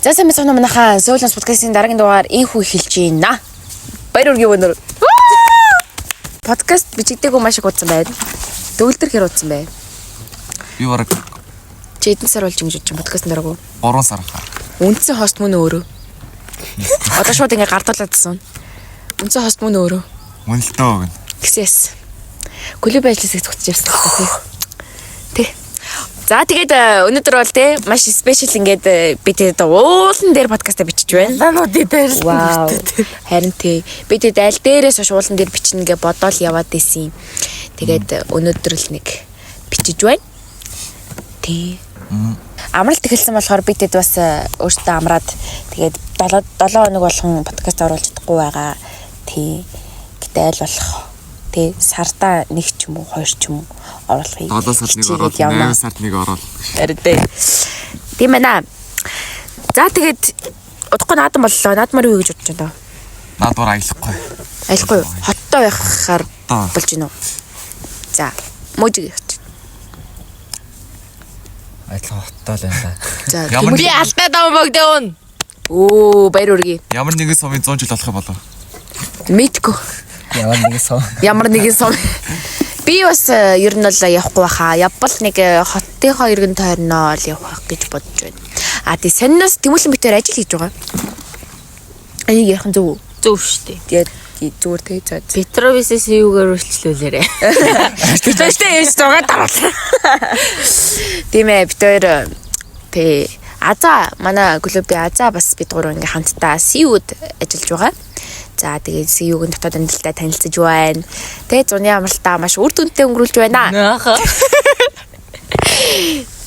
За, сайн байцгаана уу, манайхаа. Сөүлэнс подкастын дараагийн дугаар инхүү эхэлж байна. Баяр үргийн өнөр. Подкаст бичигдээгүй маш их удсан байна. Дөлдөр хэр удсан бэ? Би бараг Чи хэдэн сар болж ингэж бодож байна подкастын дараагүй? 3 сар хаа. Үндсэн хост мөн өөрөө. Одоо шууд ингэ гардуулаад Үндсэн хост мөн өөрөө. Мөн л дөө гэнэ. Гэсэн яс. Клуб ажилласыг зөгтөж явсан л та, тий. Тий. За, тэгээд өнөөдөр бол тий маш special ингээд би тэгээд уулан дээр подкаста бичиж байна. Лануудын дээр л. Вау. Харин тий. Би тэгээд аль дээрээс хойш уулан дээр бичнэ гэж бодоол яваад исэн. Тэгээд өнөөдөр л нэг бичиж байна. Тий. Амралт эхэлсэн болохоор би тэд бас өөртөө амраад, тэгээд 7 7 хоног болгон подкаст оруулж чадахгүй байгаа. Тий. Гэтэ аль болох тий сардаа нэг ч юм уу, хоёр ч юм уу оруулахыг 7 сард нэг хичээгээд ороод, явна. 8 сард нэг ороод. Харин тий. Тийм байна. За, тэгээд удахгүй наадам боллоо. Наадмаар юу гэж бодож байна? Наадмаар аялахгүй. Аялахгүй юу? Хоттой байхаар Хоттой. болж гинүү. За, мужиг явчих. Адилхан хоттой л байна да. За, Ямар Би алтай дам богдоон. Өө, баяр үргэе. Ямар нэгэн сумын 100 жил болох юм болов. Мэдгүй. Ямар нэгэн сум. Ямар нэгэн сум. Би бас ер нь бол явахгүй байхаа. Явбал нэг хотынхоо иргэн тойрноо л явах гэж бодож байна. А тий, сонноос Тэмүүлэн битээр ажил хийж байгаа. Энийг ярих нь зөв үү? Зөв шүү дээ. Тэгээд зүгээр тий. За. Петровисээс юугаар үйлчлүүлээрэ. Тэжтэй ээж зугаа даруулаа. Тийм ээ, бид хоёр тий Аза, манай клубын Аза, бас бид гурав ингээ хамтдаа CU-д ажиллаж байгаа. За, тэгээд CU-гийн дотоод амьдралтай танилцаж байна. Тэгээ зуны амралтаа маш үр дүнтэй өнгөрүүлж байна. Нааха.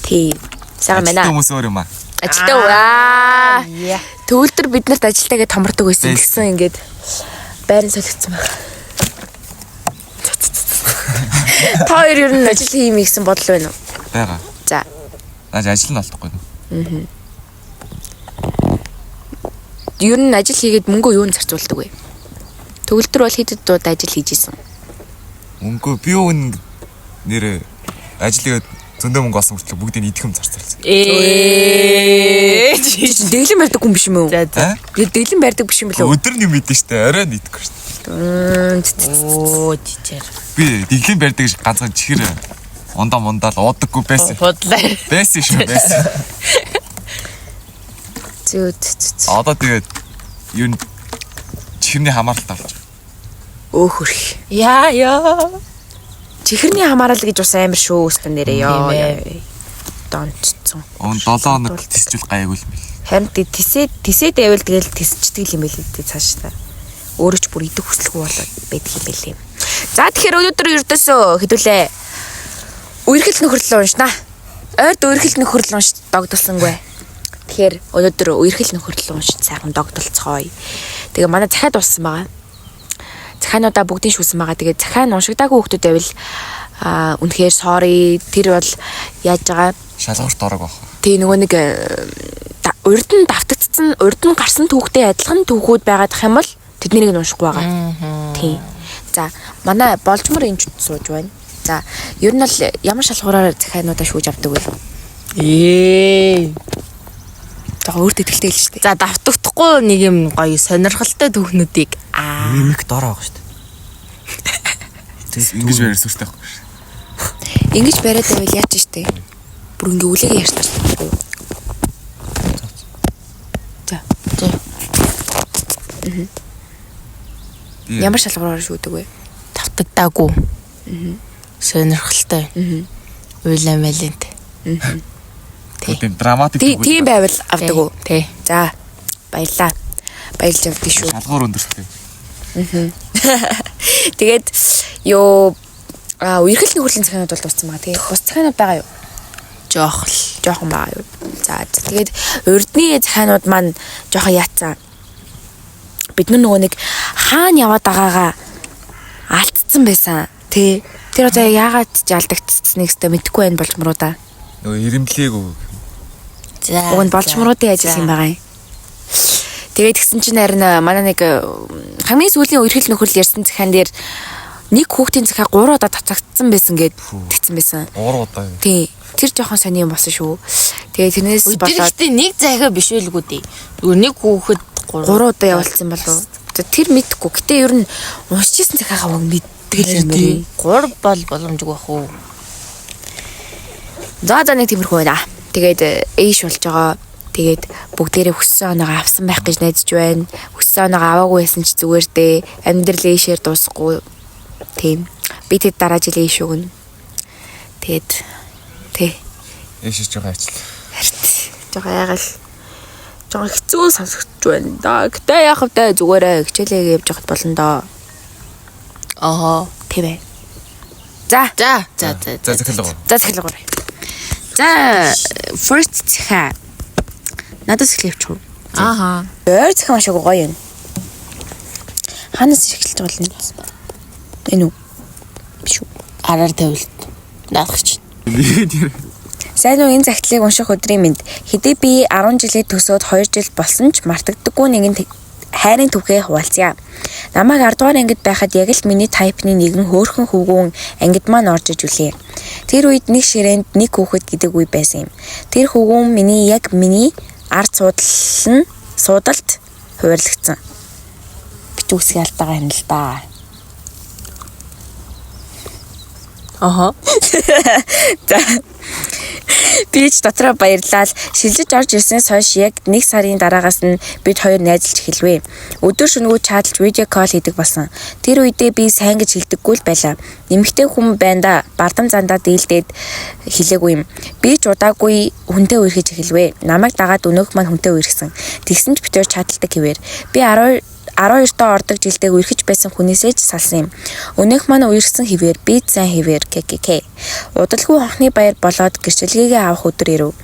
Тий. Сайхан Ажилтны байна. хүмүүс өөр юм аа. Ажилтаа аа. Төгөлдөр биднэрт ажилтаа гэж томордог байсан. Тэгсэн ингээд байран солигдсон байна. Та хоёр ер нь ажил хиймээ гэсэн бодол байна уу? Байгаа. За. Наач ажил нь олдохгүй. Ер нь ажил хийгээд мөнгөө юунд зарцуулдаг вэ? Төгөлдөр бол хэд хэд удаа ажил хийж исэн. Мөнгөө би үн нэр ажил хийгээд зөндөө мөнгө олсон мөртлөө бүгдийг идэх юм зарцуулсан. Ээ. Чи чинь дэглэн барьдаг хүн биш юм уу? За за. Аа? Би дэглэн барьдаг биш юм билүү? Өдөр нь юм мэдэн штэ, орой нь идэхгүй штэ. Оо, чичээр. Би дэглэм барьдаг гэж ганцхан чихэр ундаа мундаал уудаггүй байсан. Бодлаа. Байсан шүү, байсан. Зөө зөө. Одоо тэгээд ер нь чихэрний хамааралтай болж байгаа. Өөх хөрх. Яа яа. Чихэрний хамаарал гэж бас амар шүү өстөн нэрээ ёо. Тийм ээ. Донцсон. Өн 7 хоног тисчүүл гайгүй юм бэл. Харин тий тисээ тисээ дайвал тэгэл тисчдэг юм байл дээ цааш та. Өөрөө ч бүр идэх хүсэлгүй болоод байдаг юм байлээ. За, тэгэхээр өнөөдөр ердөөсөө хэдүүлээ. Үерхэл нөхөрлөл уншнаа. Ойрд үерхэл нөхөрлөл унш догдолсонгүй. Тэгэхээр өнөөдөр үерхэл нөхөрлөл уншиж сайхан догдолцгоё. Тэгээ манай захиад дууссан байгаа. Захиануудаа бүгдийг шүүсэн байгаа. Тэгээ захиан уншигдаагүй хүмүүс байвал үнэхээр sorry. Тэр бол яаж байгаа. Шалгуурт орог байх. Тий, нөгөө нэг урд нь давтагдсан, урд нь гарсан түүхтэй адилхан түүхүүд байгаадах юм бол тэднийг нь уншихгүй байгаа. Тий. За, манай болжмор энэ ч сууж байна. За, ер нь бол ямар шалгуураар захиануудаа шүүж авдаг вэ? Ээ. Жага өөртөө ихтэй л шүү дээ. За, давтагдахгүй нэг юм гоё сонирхолтой түүхнүүдийг аа. Мимик дор байгаа шүү дээ. Ингэж байр сүртэй байхгүй шүү. Ингэж бариад байвал яаж ч штэ. Бүр ингээ үлээгээ ярьж таардаг. За. За. Ямар шалгуураар шүүдэг вэ? Давтагдаагүй. Сонирхолтой. Уйлан малент. Тийм драматик. Тий, тийм байвал авдаг уу? Тий. За, баярлаа. Баярлж авдгийг шүү. Шалгуур өндөртэй. Тэгээд юу үерхэл нөхөрлийн захианууд бол дууссан байгаа. Тэгээ бус захианууд байгаа юу? Жоох л. Жоохон байгаа юу? За, тэгээд урдны захианууд маань жоохон яатсан. Бид нар нөгөө нэг хаана яваад байгаагаа алдцсан байсан. Тэ. Тэр одоо яагаад ч алдагдцсныг өстө мэдэхгүй байх болжмруудаа. Нөгөө ирэмблээг үү. За. Уг нь болжмруудын ажил юм байгаа юм. Тэгээд тэгсэн чинь харин манай нэг хамгийн сүүлийн үерхэл нөхөрл ярьсан захиан дээр Нэг хүүхдийн захиа 3 удаа татагдсан байсан гэд тэгсэн байсан. 3 удаа юу. Тий. Тэр жоохон сони юм болсон шүү. Тэгээ тэрнээс Тэр болоод ихтэй нэг захиа биш байлгүй дээ. Зүгээр нэг хүүхэд 3 удаа явуулсан болов. За тэр мэдхгүй. Гэтэ ер нь уншижсэн захиагаа баг мэддэг л юм байна. 3 бол боломжгүй бах уу? За за нэг тиймэрхүү байна. Тэгээд ээш болж байгаа. Тэгээд бүгдээрээ хүссэн оноогоо авсан байх гэж найдаж байна. Хүссэн оноогоо аваагүй байсан ч зүгээр дээ. Амьдрал ээшээр дуусахгүй. Тийм. Би тэд дараа жил ээш өгнө. Тэгээд тий. Ээшэж байгаа ажил. Харт. Жохоо ягаал. Жохоо хэцүү сонсогдож байна да. Гэтэ яах вэ зүгээрээ хичээлээ явж явахд болно доо. Аа. Тийм ээ. За. За за за. За захиалга. За захиалга гурав. За first захиа. Надаас эхлэв ч уу. Ааха. Ойр захиа маш гоё юм. Ханаас эхэлж байгаа юм. Энэ үү? Биш үү? Араар тавилт. Наадах чинь. Сайн уу энэ захидлыг унших өдрийн мэнд. Хэдий би 10 жилээ төсөөд 2 жил болсон ч мартагддаггүй нэгэн хайрын түүхээ хуваалцъя. Намайг 10 дугаар ангид байхад яг л миний тайпны нэгэн хөөрхөн хөвгүүн ангид маань орж иж үлээ. Тэр үед нэг ширээнд нэг хүүхэд гэдэг үе байсан юм. Тэр хөвгүүн миний яг миний ард суудал нь суудалд хуваарлагдсан. Бич үсгийн алдаагаа юм л да. Аха. За. Би ч дотроо баярлал. Шилжиж орж ирснээс хойш яг нэг сарын дараагаас нь бид хоёр найзалж эхэлвэ. Өдөр шөнөгүй чаталж видео кол хийдэг болсон. Тэр үедээ би сайн гэж хэлдэггүй л байлаа. Нэмэгтэй хүн байна да. Бардам зандаа дийлдээд хэлээгүй юм. Би ч удаагүй хүнтэй үерхэж эхэлвэ. Намайг дагаад өнөөх маань хүнтэй үерхсэн. Тэгсэн ч бид хоёр чаталдаг хэвээр. Би 12 тоо ордог жилдээ үерхэж байсан хүнээсээ ч салсан юм. Өнөөх маань үерхсэн хэвээр би ч сайн хэвээр ККК. Удалгүй хонхны баяр болоод гэрчлэгээгээ авах өдөр ирэв.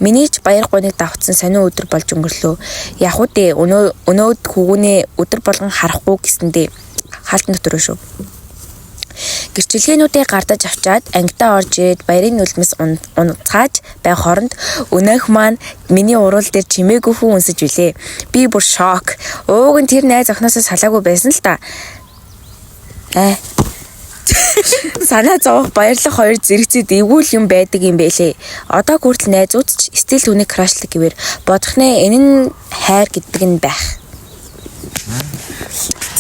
Миний ч баяр гуниг давхцсан сонин өдөр болж өнгөрлөө. Яг үү дээ өнөөд хүүгүнээ өдөр болгон харахгүй гэсэндээ хаалтан дотор шүү. Гэрчлэгээнүүдээ гардаж авчаад ангидаа орж ирээд баярын нулимс унцгааж бай хооронд өнөөх маань миний уруул дээр чимээгүй хүн үнсэж үлээ. Би бүр шок. Ууг нь тэр найз охиноосоо салаагүй байсан л та. Аа. Санаа зовох баярлах хоёр зэрэгцээд эвгүй юм байдаг юм бэлээ. Одоо хүртэл найзууд ч стил түүнийг крашлаг гэвэр бодох нэ энэ нь хайр гэдэг нь байх.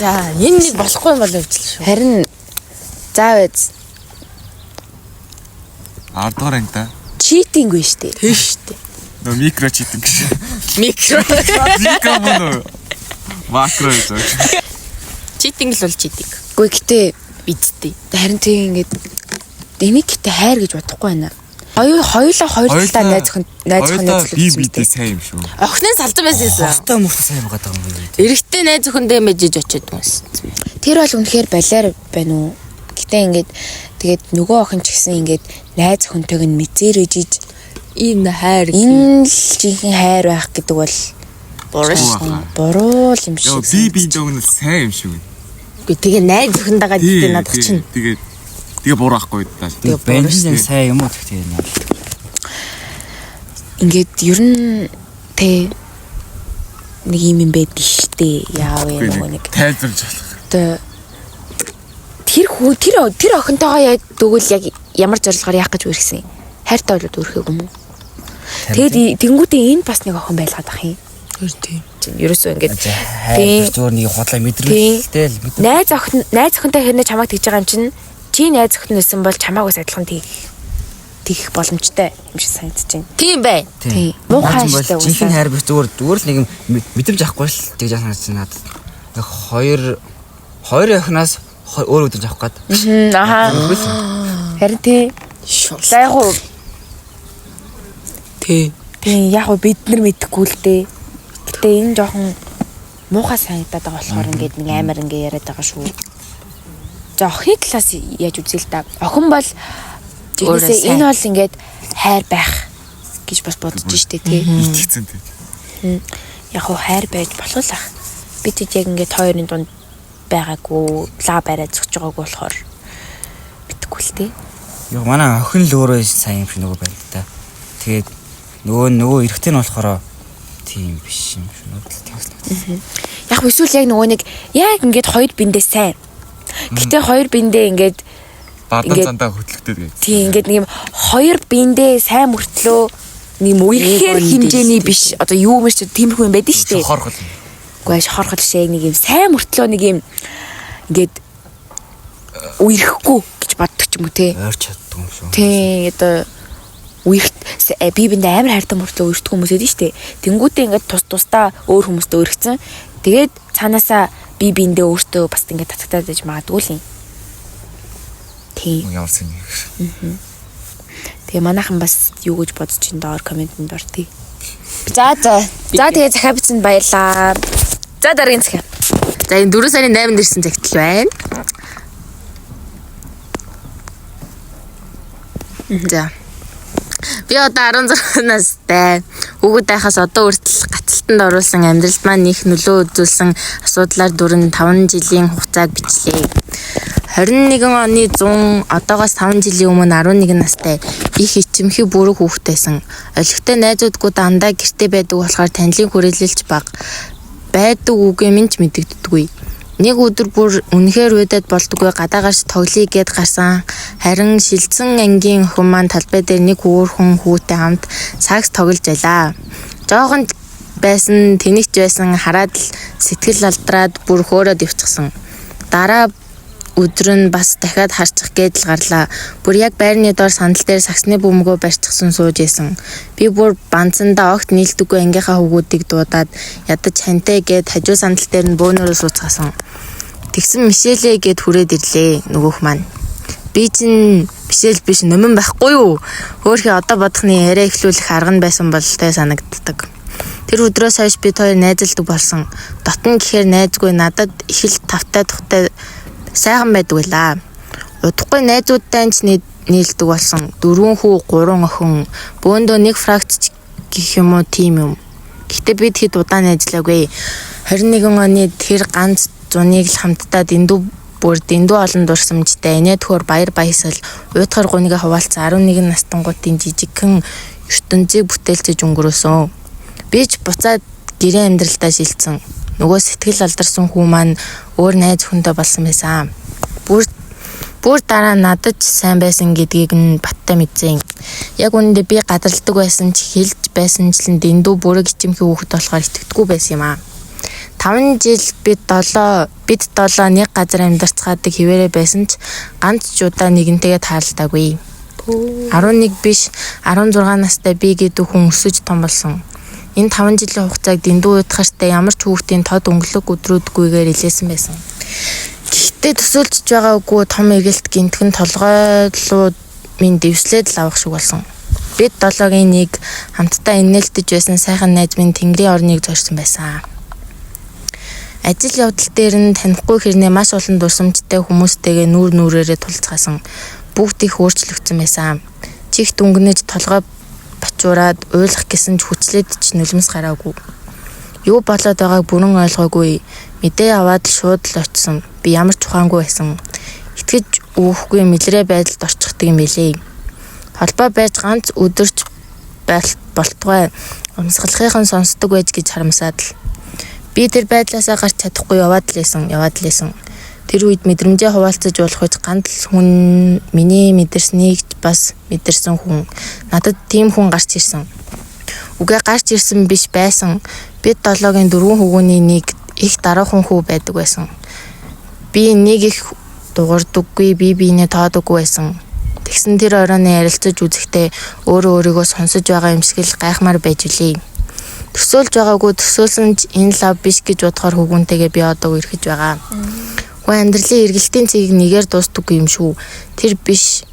За энэ нэг болохгүй юм болов л шүү. Харин за байз 10 дугаар анги да. Cheating вэ штэ. Тийм шүү дээ. Нөө микро cheating гэж. Микро. Микро мөн үү? Макро гэж. Cheating л бол cheating. Үгүй гэтээ Бидтэй. харин тийм ингээд энийг гэтээ хайр гэж бодохгүй байна. Хоёулаа хоёр талдаа найз охин найз охин Хоёулаа би найзлуулсан бидээ сайн юм шүү. Охин нь салдан байсан юм. Хостой мөртөө сайн байгаа юм байна. Эрэгтэй найз охиндээ мэжиж очиод байсан. Тэр бол үнэхээр балиар байна уу? Гэтэ ингээд тэгээд нөгөө охин ч гэсэн ингээд найз охинтойг нь мэдэрэж иж Энэ хайр энэ л жинхэнэ хайр байх гэдэг бол буруу шүү. Буруу л юм Йоо шиг. би би жог нь сайн юм шүү. Үгүй тэгээ найз охинтойгоо дийдээ наадах чинь. Тэгээд тэгээ буруу ахгүй даа. Тэгээ буруу Бензин сайн юм уу тэгтээ юм. Ингээд ер нь тэ нэг юм юм байдаг штэ. Яа вэ нөгөө нэг тайлбарлаж болох. одоо тэр хүү тэр тэр охинтойгоо яг дөгөл яг ямар зорилгоор яах гэж үерхсэн юм? Хайртай болоод үерхээг юм уу? Тэгээд тэнгуүтээ энэ бас нэг охин байлгаад ах юм. Тийм. Ерөөсөө ингээд За хайр зүгээр нэг худлаа мэдрэмжтэй л мэдрэмж. найз охин найз охинтой хэрнээ чамайг тэгж байгаа юм чинь чи найз охин байсан бол чамааг бас адилхан тэгэх боломжтой юм шиг санагдаж байна. Тийм бай. Тийм. Муухай Наад нь бол штэ Жинхэнэ уусаа. хайр биш зүгээр зүгээр л нэг юм мэдрэмж авахгүй л тэгж санагдаж байна надад. Нэг хоёр хоёр охиноос өөр мэдрэмж авах гээд. Аха. Харин тий. За яг уу Тий. тий яг уу бид нар мэдэхгүй л дээ. Гэтэ энэ жоохон муухай санагдаад байгаа болохоор ингээд нэг амар ингээд яриад байгаа шүү. За охины талаас яаж үзье л да. Охин бол Өөрөө жинхэнэ сайн. энэ бол ингээд хайр байх гэж бас бодож штэ тий. Итгэцэн тий. Яг уу хайр байж болох л ах. Би тэд яг ингээд хоёрын дунд байгаагүй, лаа бариад зогсож байгаагүй болохоор мэдэхгүй л тий. Йоо манай охин л өөрөө сайн юм шиг нөгөө байна л да. Тэгээд нөгөө эрэгтэй нь болохоор тийм биш юм шиг надад л тийм санагдав. Яг эсвэл яг нөгөө нэг яг ингээд хоёр биндээ сайн. Гэтэ хоёр биендээ ингээд Бадан Ингээд- зандаа хөтлөгдөд гэж. тий ингээд нэг юм хоёр биендээ сайн мөртлөө нэг юм үерхээр Нэг хэмжээний үндэ биш одоо юу мэрч тиймэрхүү юм байдаг шүү дээ. Шохорхол. Үгүй шохорхол шиг нэг юм сайн мөртлөө нэг юм ингээд үерхгүй гэж боддог ч юм уу те. Ойрч чаддгүй юм шүү. Тий одоо үерт би биндээ амар хайртай мөртлөө үертгэх хүмүүс эдэн штэ. Тэнгүүтээ ингээд тус тусдаа өөр хүмүүстэй өргөцсөн. Тэгээд цаанаасаа би биндээ өөртөө бас ингээд татагтаад байж магадгүй л юм. Тий. Ямар сэний. Тэгээ манайхан бас юу гэж бодож ин доор комментэнд ор тий. За за. За тэгээ захиа бичсэнд баярлаа. За дараагийн захиа. За энэ 4 сарын 8-нд ирсэн загтал байна. За. Би одоо 16 настай. Хүүхэд байхаас одоо хүртэл гацалтанд оруулсан амьдралд маань их нөлөө үзүүлсэн асуудлаар дүрэн 5 жилийн хугацааг бичлээ. 21 оны 100 одоогоос 5 жилийн өмнө 11 настай их ичимхий бүрэг хүүхэд байсан. Олигтой найзуудгүй дандаа гэрте байдаг болохоор танилын хүрээлэлч бага. Байдаг үгүй минь ч мэдэгддэггүй. Нэг өдөр бүр үнэхээр уйдаад болдгоо гадаа гарч тоглоё гэд гарсан. Харин шилжсэн ангийн охин маань талбай дээр нэг хөөрхөн хүүтэй хамт сакс тоглож байлаа. Жохон байсан, тэнэгч байсан хараад л сэтгэл алдраад бүр хөөрөөд явчихсан. Дараа өдөр нь бас дахиад харчих гээд л гарлаа. Бүр яг байрны доор сандал дээр саксны бөмбөгөө барьчихсан сууж исэн. Би бүр банцандаа огт нийлдэггүй ангийнхаа хүүгүүдийг дуудаад ядаж хантай гээд хажуу сандал дээр нь бөөнөрөө сууцгаасан. Тэгсэн Мишелээ гээд хүрээд ирлээ нөгөөх маань. Би чинь Мишель биш номин байхгүй юу? Хөөхий одоо бодохны яриа эхлүүлэх арга нь байсан бололтой санагддаг. Тэр өдрөөс хойш бид хоёр найзалдаг болсон. Дотн гэхээр найзгүй надад их л тавтай тухтай сайхан байдаг байлаа. Удахгүй найзуудтай ч нийлдэг болсон. 4 хүү, 3 охин, бөөндөө нэг фракц ч гэх юм уу тийм юм. Гэхдээ бид хэд удаан найзлаагүй. 21 оны тэр ганц зуныг л хамтдаа дэндүү бүр дэндүү олон дурсамжтай инээд хөөр баяр баясгал уйтгар гунигээ хуваалцсан 11 настангуудын жижигхэн ертөнцийг бүтээлцэж өнгөрөөсөн. Би ч буцаад гэрээ амьдралдаа шилжсэн. Нөгөө сэтгэл алдарсан хүү маань өөр найз хүнтэй болсон байсан. Бүр дараа надад ч сайн байсан гэдгийг нь баттай мэдсэн. Яг үнэндээ би гадралдаг байсан ч хэлж байсан ч л дэндүү бүрэг ичимхий хүүхэд болохоор итгэдэггүй байсан юм аа. 5 жил бид долоо нэг газар амьдарцгаадаг хിവэрэ байсан ч ганц ч удаа нэгэнтэйгээ таалдаагүй. 11 биш 16 настай би гэдэг хүн өсөж том болсон. Энэ 5 жилийн хугацааг дэндүү уйтгартай ямар ч хүүхдийн тод өнгөлөг өдрүүдгүйгээр илээсэн байсан. Гэхдээ төсөөлж байгаагүй том эргэлт гинтгэн толгойлуу минь дэвслээд л авах шиг болсон. Бид долоогийн нэг хамтдаа инээлдэж байсан сайхан найз минь Тэнгэрийн орныг зорьсон байсан. Ажил явдал дээр нь танихгүй хэрнээ маш олон дурсамжтай хүмүүстэйгээ нүүр нүрээрээ тулцгаасан. Бүгд их өөрчлөгдсөн байсан. Чихт өнгөнөж толгой бачуураад уйлах гэсэн ч хүчлээд ч нулимс гараагүй. Юу болоод байгааг бүрэн ойлгоогүй. Мэдээ аваад л шууд л очсон. Би ямар ч ухаангүй байсан. Итгэж өгөхгүй мэлрээ байдалд орчихдаг юм билээ. Холбоо байж ганц өдөрч болтугай умсгалахын сонсдог байж гэж харамсаад л. Би тэр байдлаасаа гарч чадахгүй яваад л байсан. Тэр үед мэдрэмжээ хуваалцаж болох гэж ганц л хүн миний мэдэрснийг бас мэдэрсэн хүн. Надад тийм хүн гарч ирсэн. Үгүй гарч ирсэн биш байсан. Бид долоогийн 4 хүүгүүний нэг их даруухан хүү байдаг байсан. Би нэг их дугардаггүй, би биенээ тоодоггүй байсан. Тэгсэн тэр оройн ярилцаж үзэхдээ өөрөө өөрийгөө сонсож байгаа юм шиг л гайхмаар байж үлээ. Төсөөлж байгаагүй төсөөлсөн ч энэ лав биш гэж бодохоор хүүгүнтэйгээ би одоо үерхэж байгаа. Хүн амьдралын эргэлтийн цэгийг нэгээр дуустдаггүй юм шүү. Тэр биш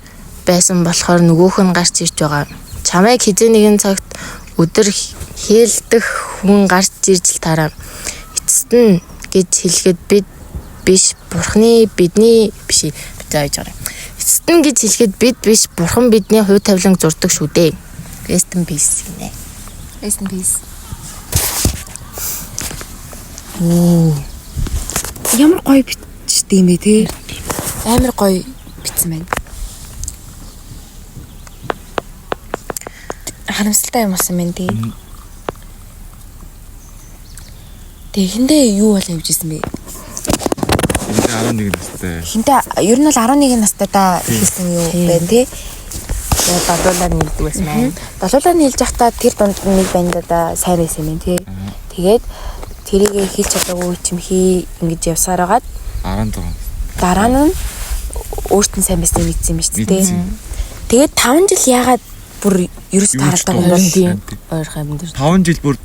байсан болохоор нөгөөх нь гарч ирж байгаа. Чамайг хизээ нэгэн цагт өдөр хээлдэх хүн гарч ирж л тараа. Эцэст нь гэж хэлэхэд бид биш бурхны бидний биш зааж байгаа. Эцэст нь гэж хэлэхэд бид биш бурхан бидний хувь тавиланг зурдаг шүү дээ. Rest in peace гинэ. Rest in peace. Оо. Ямар гоё бичдэг юм бэ те? Амар гоё бичсэн байна. Харамсалтай юм болсон байна те. Тэг эхэндээ юу болоо явж исэн бэ? Эндээ 11 настай. Хинтээ ер нь бол 11 настай да хэлсэн юу байна те. Тэгээд додуулаар нийлдэг байсан байна. Долуулаа нийлж байхдаа тэр дунд нь нэг бандада сайн байсан юм тий. Тэгээд тэрийг хэлж чадаагүй чимхий ингэж явсаар байгаад 16. дараа нь өөрт нь сайн байсныг мэдсэн юм шүү дээ. Мэдсэн. Тэгээд 5 жил яагаад бүр ерөөс тааралдаагүй юм бол Тийм. Ойрхон амьдарч. 5 жил бүр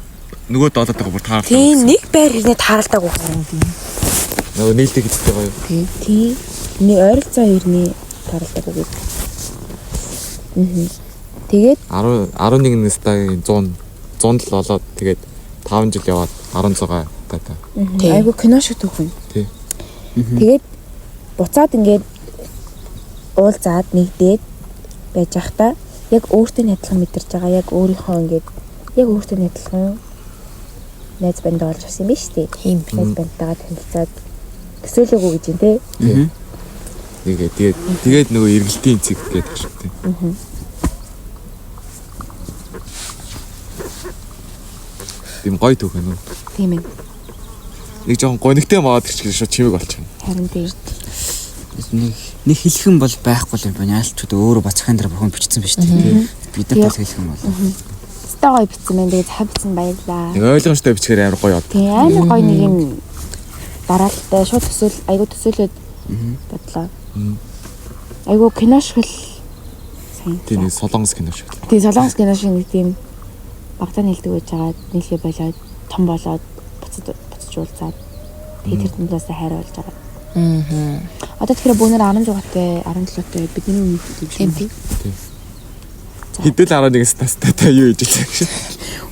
нөгөө долоотойгоо бүр тааралдаагүй. тий нэг байр хэрнээ тааралдаагүй юм. Нөгөө нийлдэг гэдэгтэй гоё. Тий. Тий. Нэг ойролцоо хэрнээ тааралдаагүй гэдэг. Аа. Тэгээд 10 11 настай 100 100 л болоод тэгээд 5 жил яваад 16 тата. Тий. айгу кино шиг түүхэн. Тий. Тэгээд буцаад ингээд уулзаад нэгдээд байж байхдаа яг өөртөө нь адилхан мэдэрч байгаа. Яг өөрийнхөө ингээд яг өөртөө нь адилхан найз банд олж авсан юм биш үү? Тийм. Найз бандтайгаа танилцаад төсөөлөөгүй гэж юм те. Тэгээд тэгээд тэгээд нөгөө эргэлтийн цэг гэдэг шиг тий. Тийм гоё түүх юм уу? Тийм ээ. Нэг жоохон гонигтай маад гिच шууд чимэг болчихно. Харин тийм. Нэг нэг хэлэх юм бол байхгүй юм байна. Яалчуд өөрөө бацхан дээр бурхан бичсэн биш үү? Бид нар бас хэлэх юм бол. Өстой гоё бичсэн байна. Тэгээд захаа бичсэн баярлаа. Нэг ойлгомжтой бичгээр амар гоё од. Тийм амар гоё нэг юм дараалалтай шууд төсөөл айгу төсөөлөд бодлоо. Айгу кино шиг л сайн. Тийм нэг солонгос кино шиг. Тийм солонгос кино шиг нэг тийм багтаа нийлдэг байж байгаа нийлгээ болоод том болоод буцаж буцаж уулзаад тэгээд тэр дундаас хайр болж байгаа. Аа. Одоо тэгэхээр бүүнээр 16-тай 17-тай бидний үеийн юм шиг тийм. Хэдэл 11 настай та юу хийж илээ гэж.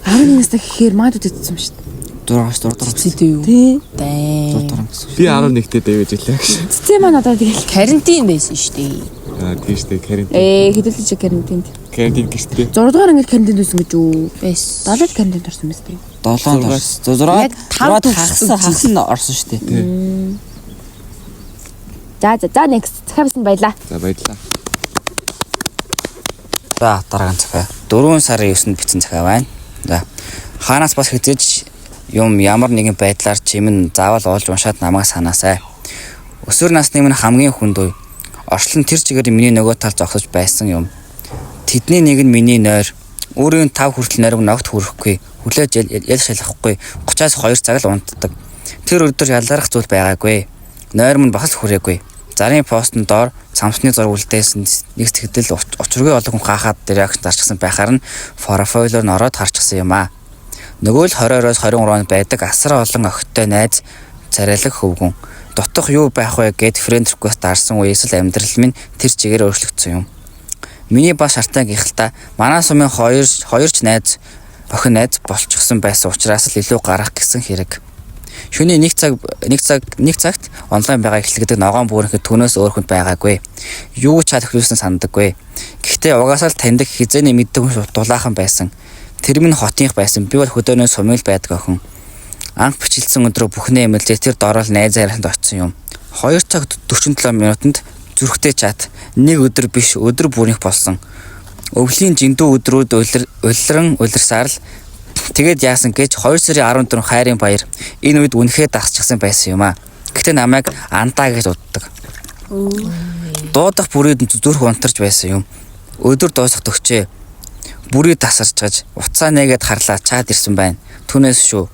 11 настай гэхээр маад үтсэн юм шүү дээ. 6 6 дугаар Цэцээ юу? Тий. Дайн. 6 дугаар гэсэн. Би 11-тэй дэ гэж илээ гэж. Цэцээ маань одоо тэгэл Карантин байсан шүү дээ. Аа тийм шүү дээ карантин. Хэдүүлж карантинд. Карантин гэртээ. 6 дугаар ангид карантинд байсан гэж үү? Байсан. 7-д карантинд орсон мэт тийм. 7 орсон. 6 Яг тав 6 хагас нь орсон шүү дээ. За за за next. Захаа бичсэн баялаа. За баярлалаа. За дараагийн захиа. 4 сарын 9-нд бичсэн захиа байна. За хаанаас бас хизээж юм ямар нэгэн байдлаар чимэн заавал олж уншаад намайг санаасай. Өсвөр насны минь хамгийн хүнд үе. Орчлон тэр чигээр миний нөгөө тал зогсож байсан юм. Тэдний нэг нь миний нойр. Өөрийн 5 хүртэл нойрог ногт хүрэхгүй. Хүлээж ял шалгахгүй. 30-аас 2 цаг л унтдаг. Тэр өдөр ялгарах зүйл байгаагүй. Нойр минь бас л хүрээгүй. Зарын постн доор самсны зураг үлдээсэн нэг цэгдэл учиргүй олон хүн хаахад реакшн дарчихсан байхаар нь профайлоор нь ороод харчихсан юм аа. Нөгөө л 22-оос 23 онд байдаг асар олон охидтой найз царайлаг хөвгүн. Дутах юу байх вэ гэд friend request дарсан үеэс л амьдрал минь тэр чигээр өөрчлөгдсөн юм. Миний бас шартаа гихэлта манай сумын хоёр хоёр ч найз охин найз болчихсон байсан учраас л илүү гарах гэсэн хэрэг. Шөнийн нэг цаг нэг цаг нэг цагт онлайн байгаа эхлэгдэг ногоон бүрэнхэд түүнээс өөр хүнд байгаагүй. Юу ч чат хөлөөсөн сандаггүй. Гэхдээ угаасаа л таньдаг хизээний мэддэг хүн дулаахан байсан. Тэр минь хотынх байсан. Би бол хөдөөнөө сумын л байдаг охин. Анх бичилсэн өдрөө бүхнээ эмэлзээ тэр дорол найз хариханд очсон юм. 2 цаг 47 минутанд зүрхтэй чат нэг өдөр биш өдөр бүрийнх болсон. Өвлийн жиндүү өдрүүд улиран улирсаар л тэгээд яасан гэж 2 сарын 14 хайрын баяр энэ үед үнэхээр дасчихсан байсан юм аа. Гэтэ намайг андаа гэж уддаг. Дуудах бүрээд зүрх унтарч байсан юм. Өдөр дуусах төгчээ. Бүрий тасарч гаж уцаа нэгээд харлаа чаад ирсэн байна. Түүнээс шүү.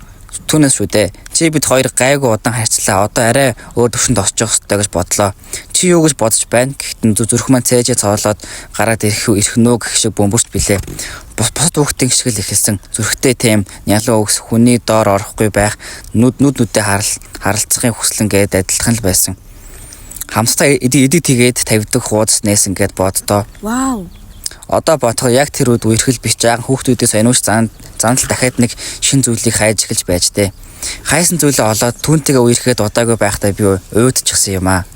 Түүнээс шүү дээ. Чи бид хоёр гайгүй удаан харьцлаа. Одоо арай өөр төвшөнд очих ёстой гэж бодлоо. Чи юу гэж бодож байна? Гэхдээ зүрх маань цээжээ цоолоод гараад ирэх ирэх нөө гэх шиг бөмбөрч билээ. Бусад хүүхдийн шиг л эхэлсэн. Зүрхтэй тэм, нялуу өгс, хүний доор орохгүй байх, нүд нүд нүдээ харалцахын хүслэн гээд адилхан л байсан. Хамтдаа идэг тэгээд тавьдаг хуудас нээсэн гээд боддоо. Вау. Одоо бодохоор яг тэр үед үерхэл бич жаахан хүүхдүүдээс анууш зан зандал дахиад нэг шин зүйлийг хайж эхэлж байж тээ. Хайсан зүйлээ олоод түүнтэйгээ үерхэд удаагүй байхдаа би уйдчихсан юм аа.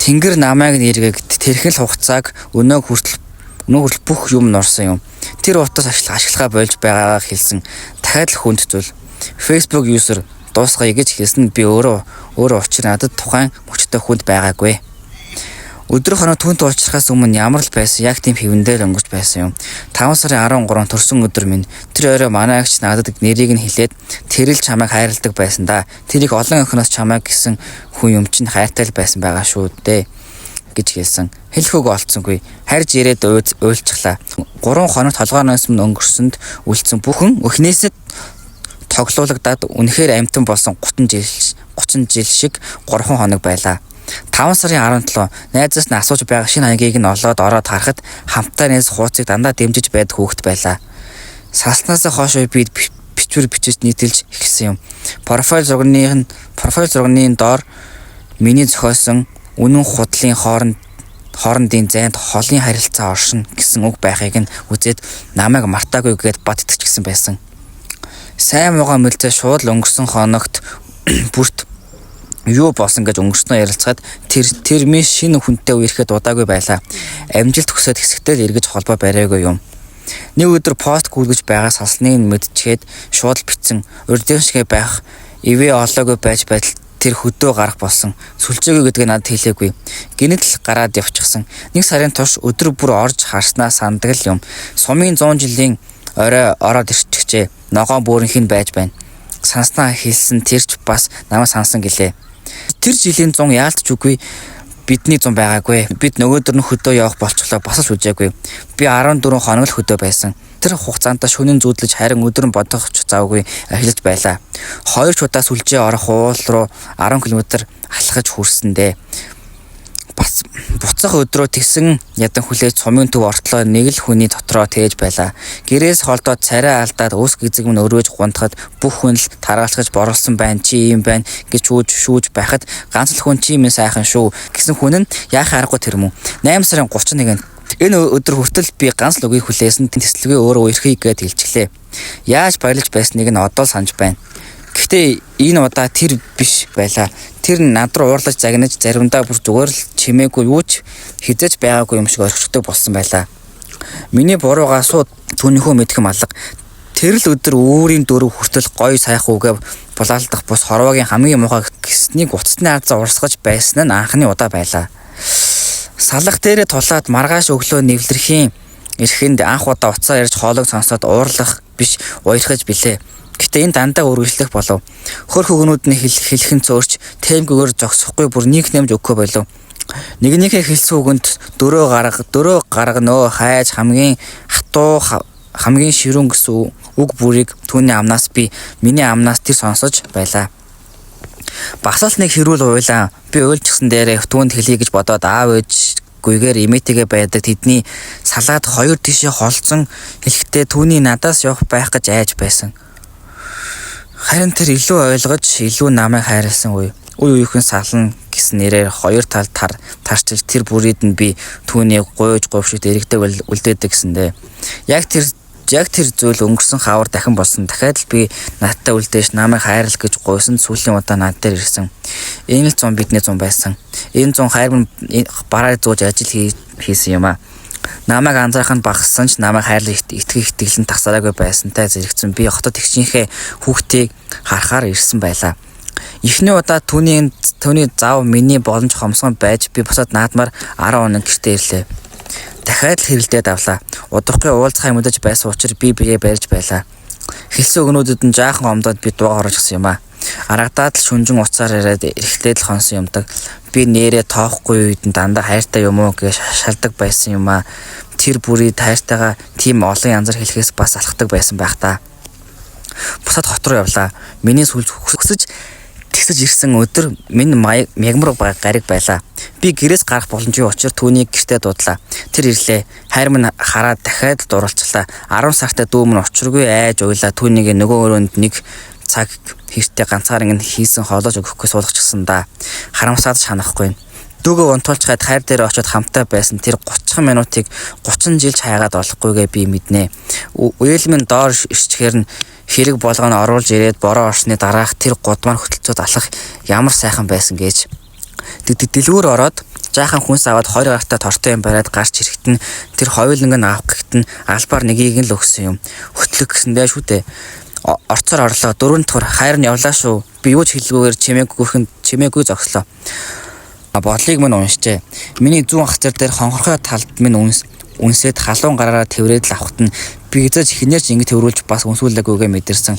Тэнгэр намайг нэргэг тэрхэн л хугацааг өнөө хүртэл бүх юм нурсан юм. Тэр утас ашиглахаа болж байгаагаа хэлсэн. Дахиад л хүнд зүйл. Facebook user дуусгая гэж хэлсэн нь би өөрөө учир надад тухайн мөчтэй хүнд байгаагүй. Өдөр хоног түүнтэй уулзрахаас өмнө ямар л байсан яг тийм хэвэндээ л өнгөрч байсан юм. 5 сарын 13 төрсөн өдөр минь тэр орой манай агч надад нэрийг нь хэлээд тэр л чамайг хайрладаг байсан да. Тэр их олон охиноос чамайг гэсэн хүн юм чинь хайртай л байсан байгаа шүү дээ гэж хэлсэн. Хэлэх үг олцсонгүй. Харж ирээд уйлчихлаа. 3 хоног толгойноос минь өнгөрсөнд үлдсэн бүхэн өхнөөсөө тоглуулагдаад үнэхээр амтан болсон 30 жил шиг 3 хоног байлаа. 5 сарын 17 найзаас нь асууж байгаа шинэ хаягийг нь олоод ороод харахад хамтаа найз хууцыг дандаа дэмжиж байдаг хүүхэд байлаа. Салснаас хойш би бичвэр бичиж нийтэлж эхэлсэн юм. Профайл зургийн доор миний зохиосон үнэн худлын хоорондын зайд холын харилцаа оршино гэсэн үг байхыг нь үзээд намайг мартаагүй гээд бат итгэчихсэн байсан. Сайн муугаа мэлзээ шууд л өнгөрсөн хоногт бүрт юу болсон гэж өнгөрснөө ярилцахад тэр тэр минь шинэ хүнтэй үерхэд удаагүй байлаа. Амжилт хүсээд хэсэгтэл эргэж холбоо бариагүй юм. Нэг өдөр пост гүйлгэж байгаа салсныг нь мэдчихэд шууд л бичсэн. Урдын шигэ байх ивэ олоогүй байж байтал тэр хөдөө гарах болсон. Сүлжээгүй гэдгийг надад хэлээгүй. Гэнэт л гараад явчихсан. Нэг сарын турш өдөр бүр орж харснаа сандаг л юм. Сумын 100 жилийн орой ороод ирчихжээ. Ногоон бөөрөнхийн байж байна. Санснаа хэлсэн тэр ч бас намайг сансан гэлээ. Тэр жилийн 100 яалтч үгүй бидний 100 байгаагүй. Бид нөгөөдөр нь хөдөө явах болчихлоо, бас л хүзээгүй. Би 14 хоног л хөдөө байсан. Тэр хугацаанд шөнийн зүүдлэж, харин өдөр нь бодох ч завгүй ажиллаж байлаа. Хоёр ч удаа сүлжээ орох уул руу 10 км алхаж хүрсэн дээ. Бас буцах өдрөө тэгсэн ядан хүлээж сумын төв ортлоо нэг л хүний дотроо тээж байлаа. Гэрээс холдоод царай алдаад ус гизэг минь өрөөж гунтахад бүх хүн л таргалахж борлсон байна, чи юм байна гэж шүүж шүүж байхад ганц л хүн чи минь сайхан шүү гэсэн хүн нь яах аргагүй тэр мөн. 8 сарын 31-нд энэ өдөр хүртэл би ганц л үгийг хүлээсэн, тэслэгээ өөрөө үерхье гэд хэлчихлээ. Яаж баярлаж байсныг нь одоо санаж байна. Гэхдээ энэ удаа тэр биш байлаа. Тэр над руу уурлаж загнаж, заримдаа бүр зүгээр л чимээгүй юу ч хизээж байгаагүй юм шиг орхидог болсон байлаа. Миний буруугаа суу түүнийхөө мэдэх юм алга. Тэр л өдөр үүрийн дөрөв хүртэл гоё сайхан үгээ булаалдах бус хорвоогийн хамгийн муухай гэснийг утасны азаа урсгаж байсан нь анхны удаа байлаа. Салах дээрээ тулаад маргааш өглөө нэвлэрхийн эрхэнд анх удаа утсаар ярьж хоолойг сонсоод уурлах биш, уярхаж билээ. Гэхдээ энэ дандаа үргэлжлэх болов. Хөр хөгнүүд нь хэлхэн цөөрч тэмгүүгээр зогсохгүй, бүр нэг нэмж өгөхгүй болов. Нэгнийхээ хэлсэн үгэнд дөрөө гарга дөрөө гарга нөө хайж хамгийн хатуу, хамгийн ширүүн гэсэн үг бүрийг түүний амнаас би, миний амнаас тэр сонсож байлаа. Бас л нэг хэрүүл уйлаа. Би уйлчихсан дээрээ түүнд хэлье гэж бодоод аав ээж гүйгээр эмээтэйгээ байдаг тэдний салаад хоёр тишээ холцсон хэлэхдээ түүний надаас явах байх гэж айж байсан. Харин тэр илүү ойлгож, илүү намайг хайрласан үе. Үе үеийнхэн сална гэсэн нэрээр хоёр тал тар тарчилж тэр бүрийд нь би түүний гуйж говшигт эрэгдэг үлдээдэг гэсэндээ. Яг тэр зүйл өнгөрсөн хавар дахин болсон. Дахиад л би надтай үлдээж намайг хайрл гэж гуйсан сүүлийн удаа над дээр ирсэн. Энэ л зун бидний зун байсан. Энэ зун хайр минь бараа зууж ажил хийсэн юм аа. Намайг анзаарах нь багассан ч намайг хайрлах итгэх итгэл нь тасараагүй байсантай зэрэгцэн би хотод тэгшийнхээ хүүхдийг харахаар ирсэн байлаа. Эхний удаа түүний зав миний боломж хомсгон байж би бусад наадмаар 10 хоног гэртээ ирлээ. Дахиад л хэрэлдээд авлаа. Удахгүй уулзахаа мэдэж байсан учраас би бие барьж байлаа. Хэлсэн өгнүүдэд нь жаахан омдоод би дууга орчихсон юм аа. Аргадаад л шүнжин уцаар яриад эрэхлээд л хонсон юмдаг. Би нэрээ тоохгүй үед нь дандаа хайртай юм уу гэж шалдаг байсан юм аа. Тэр бүрийг хайртайгаа тийм олон янзаар хэлэхээс бас алхдаг байсан байх та. Бусад хот руу явлаа. Миний сүлж хүсэж тэгсэж ирсэн өдөр минь мягмар гариг байлаа. Би гэрээс гарах боломжгүй учраас түүнийг гэртээ дуудлаа. Тэр ирлээ. Хайр минь хараад дахиад дурлцлаа. 10 сартай дүү минь учиргүй айж уйлаа. Түүнийг нөгөө өрөөнд нэг цаг хэртээ ганцаараа ингэ хийсэн хоолойч өгөхгүй суулгачихсан да. Харамсаад шанахгүй. Дүүгөө унтуулчихад хайр дээр очиод хамтаа байсан тэр 30 минутыг 30 жилж хайгаад олохгүйгээ би мэднэ. Уял минь доор ирчихээр нь хэрэг болгоно оруулж ирээд бороо орсны дараах тэр гудмаар хөтөлцөөд алхах ямар сайхан байсан гэж. Дэлгүүр ороод жаахан хүнс аваад 20 гартай тортой юм бариад гарч ирэхэд нь тэр хоёуланг нь авах гэхэд нь албаар нэгийг нь л өгсөн юм. Хөтлөх гэсэндээ шүү дээ. Орцоор орлоо. Дөрөв дахь хайр нь явлаа шүү. Би юу ч хэлгүйгээр чимээгүйхэн чимээгүй зогслоо. Бодлыг минь уншжээ. Миний зүүн хацар дээр хонхорхой талд минь үнсээд халуун гараараа тэврээд л авахт нь би хэзээ ч хинээр ч ингэ тэврүүлж бас үнсүүлээгүйгээ мэдэрсэн.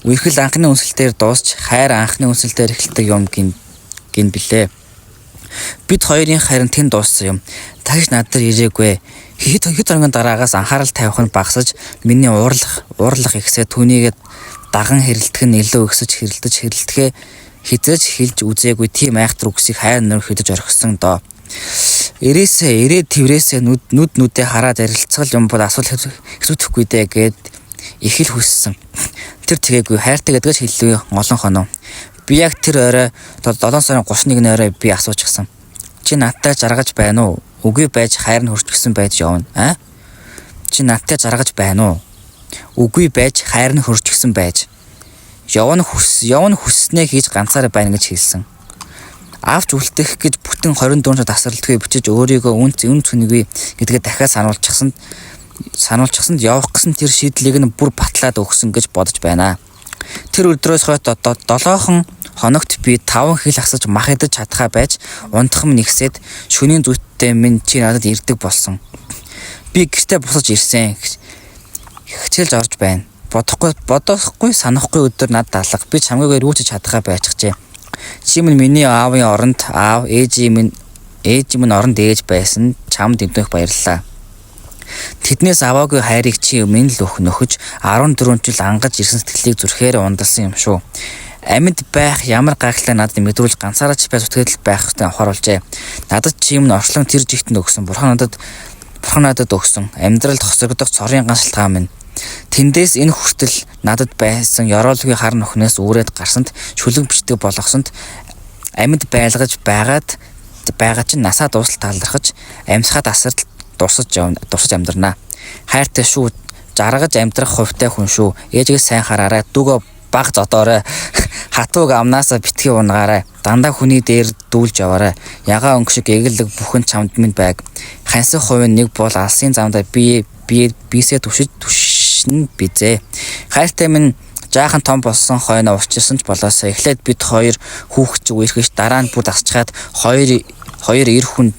Үерхэл анхны үнсэлтээр дуусч хайр анхны үнсэлтээр эхэлдэг юм гин билээ. Бид хоёрын харин тэнд дууссан юм. Дахиж над дээр ирээгүй. Хэд хэд хоногийн дараагаас анхаарал тавих нь багасаж миний уурлах ихсээ түүнийгээ даган хэрэлдэх нь илүү өсөж хэрэлдэж хэрэлдэхээ хэзээ ч хэлж үзээгүй тийм айхтар үгсийг хайр нөр хөдөж орхисон доо. Ирээсээ ирээд тэрээсээ нүд нүд нүдээ хараад ярилцгал юм бол асуулт хэцүүдэхгүй дээ гэд их л хүссэн. Тэр тэгээгүй хайртай гэдгээс хэллээ олон хоноо. Би яг тэр орой 7 сарын 31-ний орой би асуучихсан. Чи надтай жаргаж байна уу? Үгүй байж хайр нь хөрчгсөн байж явна. А? Чи надтай жаргаж байна уу? Үгүй байж хайр нь хөрчгсөн байж. Явна хүснээ хийж ганцаараа байна гэж хэлсэн. Авч үлдэх гэж бүтэн 24 цаг тасралтгүй бичиж өөрийгөө үнц үн цэнгүй гэдгээ дахиад сануулчихсанд явах гэсэн тэр шийдлийг нь бүр батлаад өгсөн гэж бодож байна. Тэр өдрөөс хойш 7 хоногт би 5 хил асаж мах идэж чадхаа байж унтах минь ихсээд шөнийн зүйтэй минь чи надад ирдэг болсон. Би гэртээ бусаж ирсэн. Хичээлж орж байна. Бодохгүй санахгүй өдөр над даалга. Би чамгүйгээр юу ч чадхаа байчихжээ. Чи минь миний аавын оронд аав, ээжийн минь оронд ээж байсан. Чамд эднэх баярлалаа. Тэднээс аваагүй хайрыг чи минь л нөхөж 14 жил ангаж ирсэн сэтгэлийг зүрхээр ундалсан юм шүү. Амьд байх ямар гайхалтай надад мэдрүүлж ганцаараа ч бай зүтгэл байх хэрэгтэй анхааруулжээ. Надад чи юм орчлон тэр жигтэнд өгсөн. Бурхан надад өгсөн. Амьдралд хосогдох цорын ганц шалтгаан минь. Тэндээс энэ хүртэл надад байсан ёроолгүй хар нөхнөөс үүрээд гарсанд шүлэг бичдэг болгосонд амьд байлгаж байгаад байгаа чинь насаа дуусал талархаж амьсгаа тасрал дурсаж амьдрнаа. Хайртай шүү. Жаргаж амьдрах хувьтай хүн шүү. Ээжгээ сайн хараарай. Дүүгөө баг зодоорой. Хатууг амнаасаа битгий унгаарай. Дандаа хүний дээр дүүлж яваарай. Ягаан өнгө шиг эгэлэг бүхэн чамд минь байг. Хансан хувийн нэг бол алсын замдаа би бисээ түшиж түшнэ бизээ. Хайртай минь жаахан том болсон хойно учирсан ч болоосоо эхлээд бид хоёр хүүхэд ч үерхэж дараа нь бүр дасчгаад хоёр эр хүн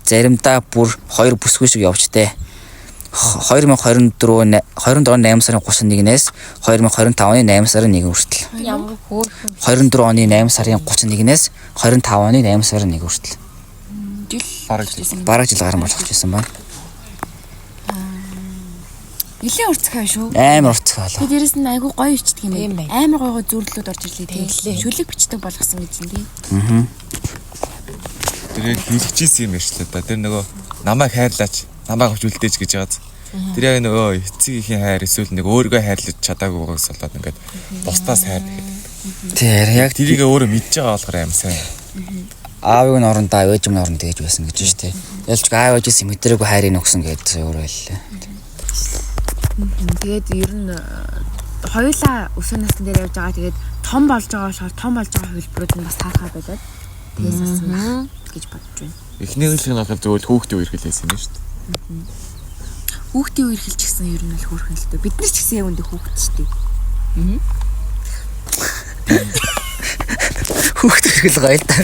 заримдаа бүр хоёр бүсгүй шиг явжтэй. 2024 24 оны 8 сарын 31-ээс 2025 оны 8 сарын 1 хүртэл. Ямар хөөрхөн. 24 оны 8 сарын 31-ээс 25 оны 8 сарын 1 хүртэл. Жил Бараг жил гарan болгож ирсэн байна. Нилээн уртцгаа шүү. Амар уртцгаа болоо. Тэгээ дээрэс нь айгүй гоё ичдэг юм байна. Амар гоё гоё зүрлүүд орж ирлээ тий. Шүлэг бичдэг болгосон гэж юм тий. Тэр яг хэлчихсэн юм ярьчлаа да. Тэр нөгөө намайг хайрлаач, намайг авч үлдээч гэж байгааз. Тэр яг нөгөө эцэг эхийн хайр эсвэл нэг өөрийгөө хайрлаж чадаагүй байгаас болоод ингээд бусдаас хайр гэхэд. Тэр яг Тэрийг өөрөө мэдж байгаа болохоор аим сайн. Аавыг нь оронд аав, ээж нь оронд гэж байсан гэж шүү дээ. Ялч аав ээжээс мэдрээгүй хайрыг өгсөн гэдэг өөрөө хэллээ. Тэгээд ер нь хоёулаа өсвөр насны дээр явж байгаа. Тэгээд том болж байгаа болохоор том болж байгаа хувилбарууд нь бас таархаа болоод тэгээс ассан байх гэж бодож байна. Эхний хэлэх нь болохоор зөвхөн хүүхдийн үерхэл байсан юм шүү дээ. Хүүхдийн үерхэл ч гэсэн ер нь л хөөрхөн л дээ. Бид нар ч гэсэн яг үндэ хүүхэд шүү дээ. Хүүхд үерхэл гоё л да.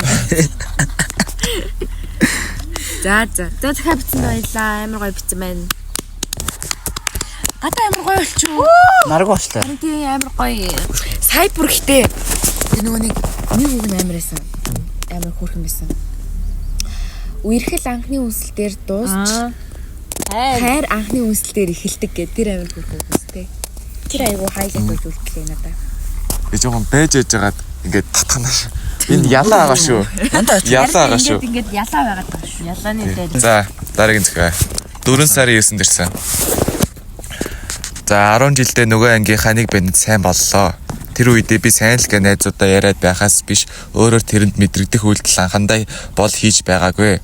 За за. За дахиад бичсэн баярлаа. Амар гоё бичсэн байна. Гадаа амар гоё болчих. Наргуу болчлаа. Харин тийм амар гоё. Сая бүр ихтэй. Тэр нөгөө нэг үг нь амар байсан. Амар хөөрхөн байсан. Үерхэл анхны үнсэл дээр дуусч хайр анхны үнсэл дээр эхэлдэг гэх тэр амар хөөрхөн үг үстэй. Тэр айгуу хайлайт болж үлдлээ надаа. Би жоохон байж яж байгаад ингээд татхана шүү. Энэ ялаа байгаа шүү. Ялаа байгаа шүү. Ингээд ялаа байгаад байгаа шүү. Ялааны дээр. За дараагийн зөхио. 4 сарын 9-нд ирсэн. За 10 жилдээ нөгөө ангийнхаа нэг бэнэд сайн боллоо. Тэр үедээ би сайн л гэ найзуудаа яриад байхаас биш өөрөөр тэрэнд мэдрэгдэх үйлдэл анхандаа бол хийж байгаагүй.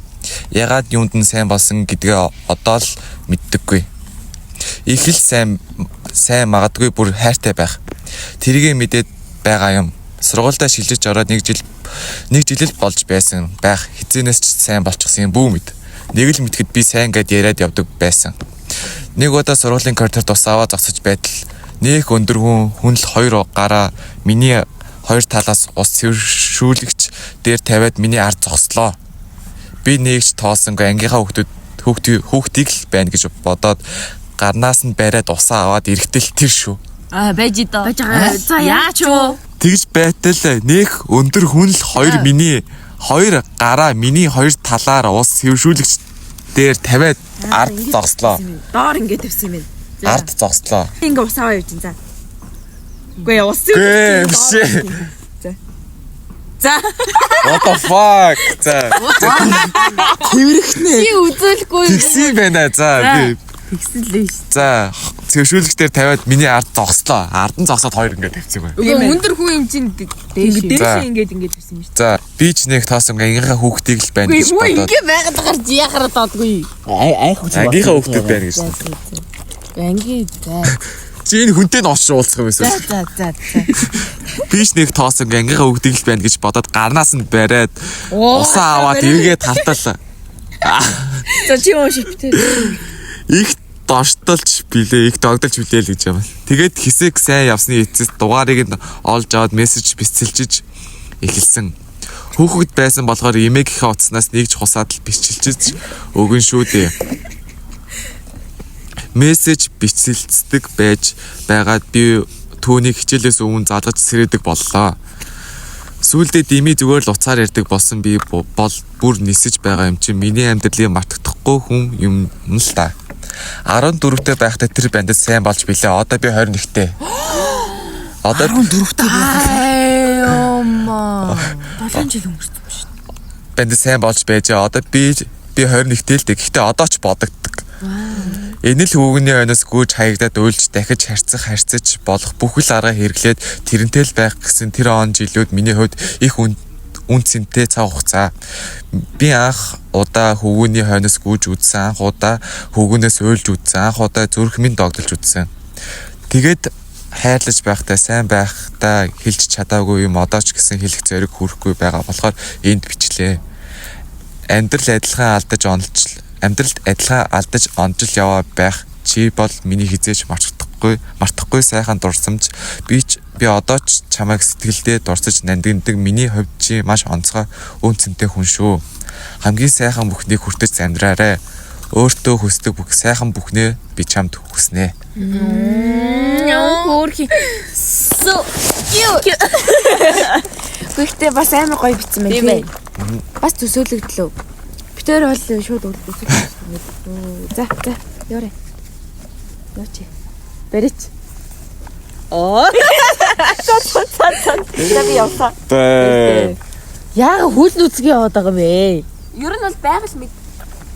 Ягаад юунд нь сайн болсон гэдгээ одоо л мэддэггүй. Их л сайн магадгүй бүр хайртай байх. Тэргээ мэдээд байгаа юм. Сургуульдаа шилжиж ороод нэг жил л болж байсан байх. Хизээнээс ч сайн болчихсон юм бүү мэд. Нэг л мэдхэд би сайн гэд яриад явдаг байсан. Нэг удаа сургуулийн коридор тус аваа зогсож байтал нэх өндөр хүн л хоёр гараа миний хоёр талаас ус цэвэршүүлэгч дээр тавиад миний ард зогслоо. Би нэгч тоосонгүй ангийнхаа хүүхдийг л байна гэж бодоод гарнаас нь бариад усаа аваад ирэхтэл тэр шүү. Аа байж доо. Байж байгаа. За яач юу? Тэгж байтал нэх өндөр хүн л хоёр миний хоёр гараа миний хоёр талаар ус цэвэршүүлэгч дээр тавиад ард зогслоо. Доор ингэ тавьсан юм байна. Ард зогслоо. Ингээ ус аваа явж байна. За. Үгүй ээ, ус Гүй биш. За. За. What the fuck? За. Чи үзүүлэхгүй. Тэгсэн байна. За би Тэгсэн л ш. за цэвэршүүлэгч дээр тавиад миний ард зогслоо. Ард нь зогсоод хоёр ингэ тавьсан юм. Үгүй өндөр хүн юм чинь дээш. Ингээ За. дээшээ ингээд ингээд тавьсан юм шүү. За би ч нэг тоосонгүй ангийнхаа хүүхдийг л байна гэж Үгүй бодоод ингээ байгаад гарч яхаар доодгүй. Ай хүүхд. ангийнхаа хүүхдүүд байна гэж. Анги за. Чи энэ хүнтэй нь очиж уулзах юм эсвэл. За за за. Би ч нэг тоосонгүй ангийнхаа хүүхдийг л байна гэж бодоод гарнаас нь бариад усаа аваад эргээд хартал За чи уншиж битээ. их дортолж билээ, их догдолж билээ л гэж юм. Тэгээд хэсэг сайн явсны эцэст дугаарыг нь олж аваад мессеж бичсэлжиж эхэлсэн. Хүүхэд байсан болохоор эмээгийнхээ утаснаас нэг ч хусаад л бичилжиж өгөн шүү дээ. Мессеж бичсэлцдэг байж байгаад би түүнийг хичээлээс өмнө залгаж сэрээдэг боллоо. Сүүлдээ дими зүгээр л уцаар ярьдаг болсон би бол бүр нисэж байгаа юм чинь миний амьдралын мартагдахгүй хүн юм л та. 14-тэй байхдаа тэр бандад сайн болж билээ. Одоо би 21-тэй. Одоо 14-тэй Ай ёма. 7 жил өнгөрсөн юм шүү. бандад сайн болж байжээ. Одоо би 21-тэй л дээ. Гэхдээ одоо ч бодогддог. Энэ л хүүгний ойноос гүйж хаягдаад уйлж дахиж харьцах харьцаж болох бүх л арга хэрэглээд тэрнтэй л байх гэсэн тэр он жилүүд миний хувьд их үн цэнтэй цаг хугацаа. Би анх удаа хүүгний хойноос гүйж үзсэн, анх удаа хүүгнээс уйлж үзсэн, анх удаа зүрх минь догдолж үзсэн. Тэгээд хайрлаж байхдаа сайн байхдаа хэлж чадаагүй юм одоо ч гэсэн хэлэх зориг хүрэхгүй байгаа болохоор энд бичлээ. Амьдрал адилхан алдаж онолж амьдралд адилхан алдаж онжил яваа байх чи бол миний хизээч мартахгүй сайхан дурсамж би одоо ч чамайг сэтгэлдээ дурсаж нандиндаг миний хувьд чи маш онцгой үн цэнтэй хүн шүү. Хамгийн сайхан бүхнийг хүртэж амьдраарай. Өөртөө хүсдэг бүх сайхан бүхнээ би чамд хүснэ. Яа хөөрхи. So cute. Гэхдээ бас амар гоё бичсэн Тийм байна. ээ. Бас төсөөлөгдлөө. Битээр бол шууд үзүүлсэн. За за яваарай. Явчих. Барич. Оо. За би явлаа. Бэ. Яага хүл нүцгэн яваад байгаа юм бэ? Ер нь бол байгаль мэд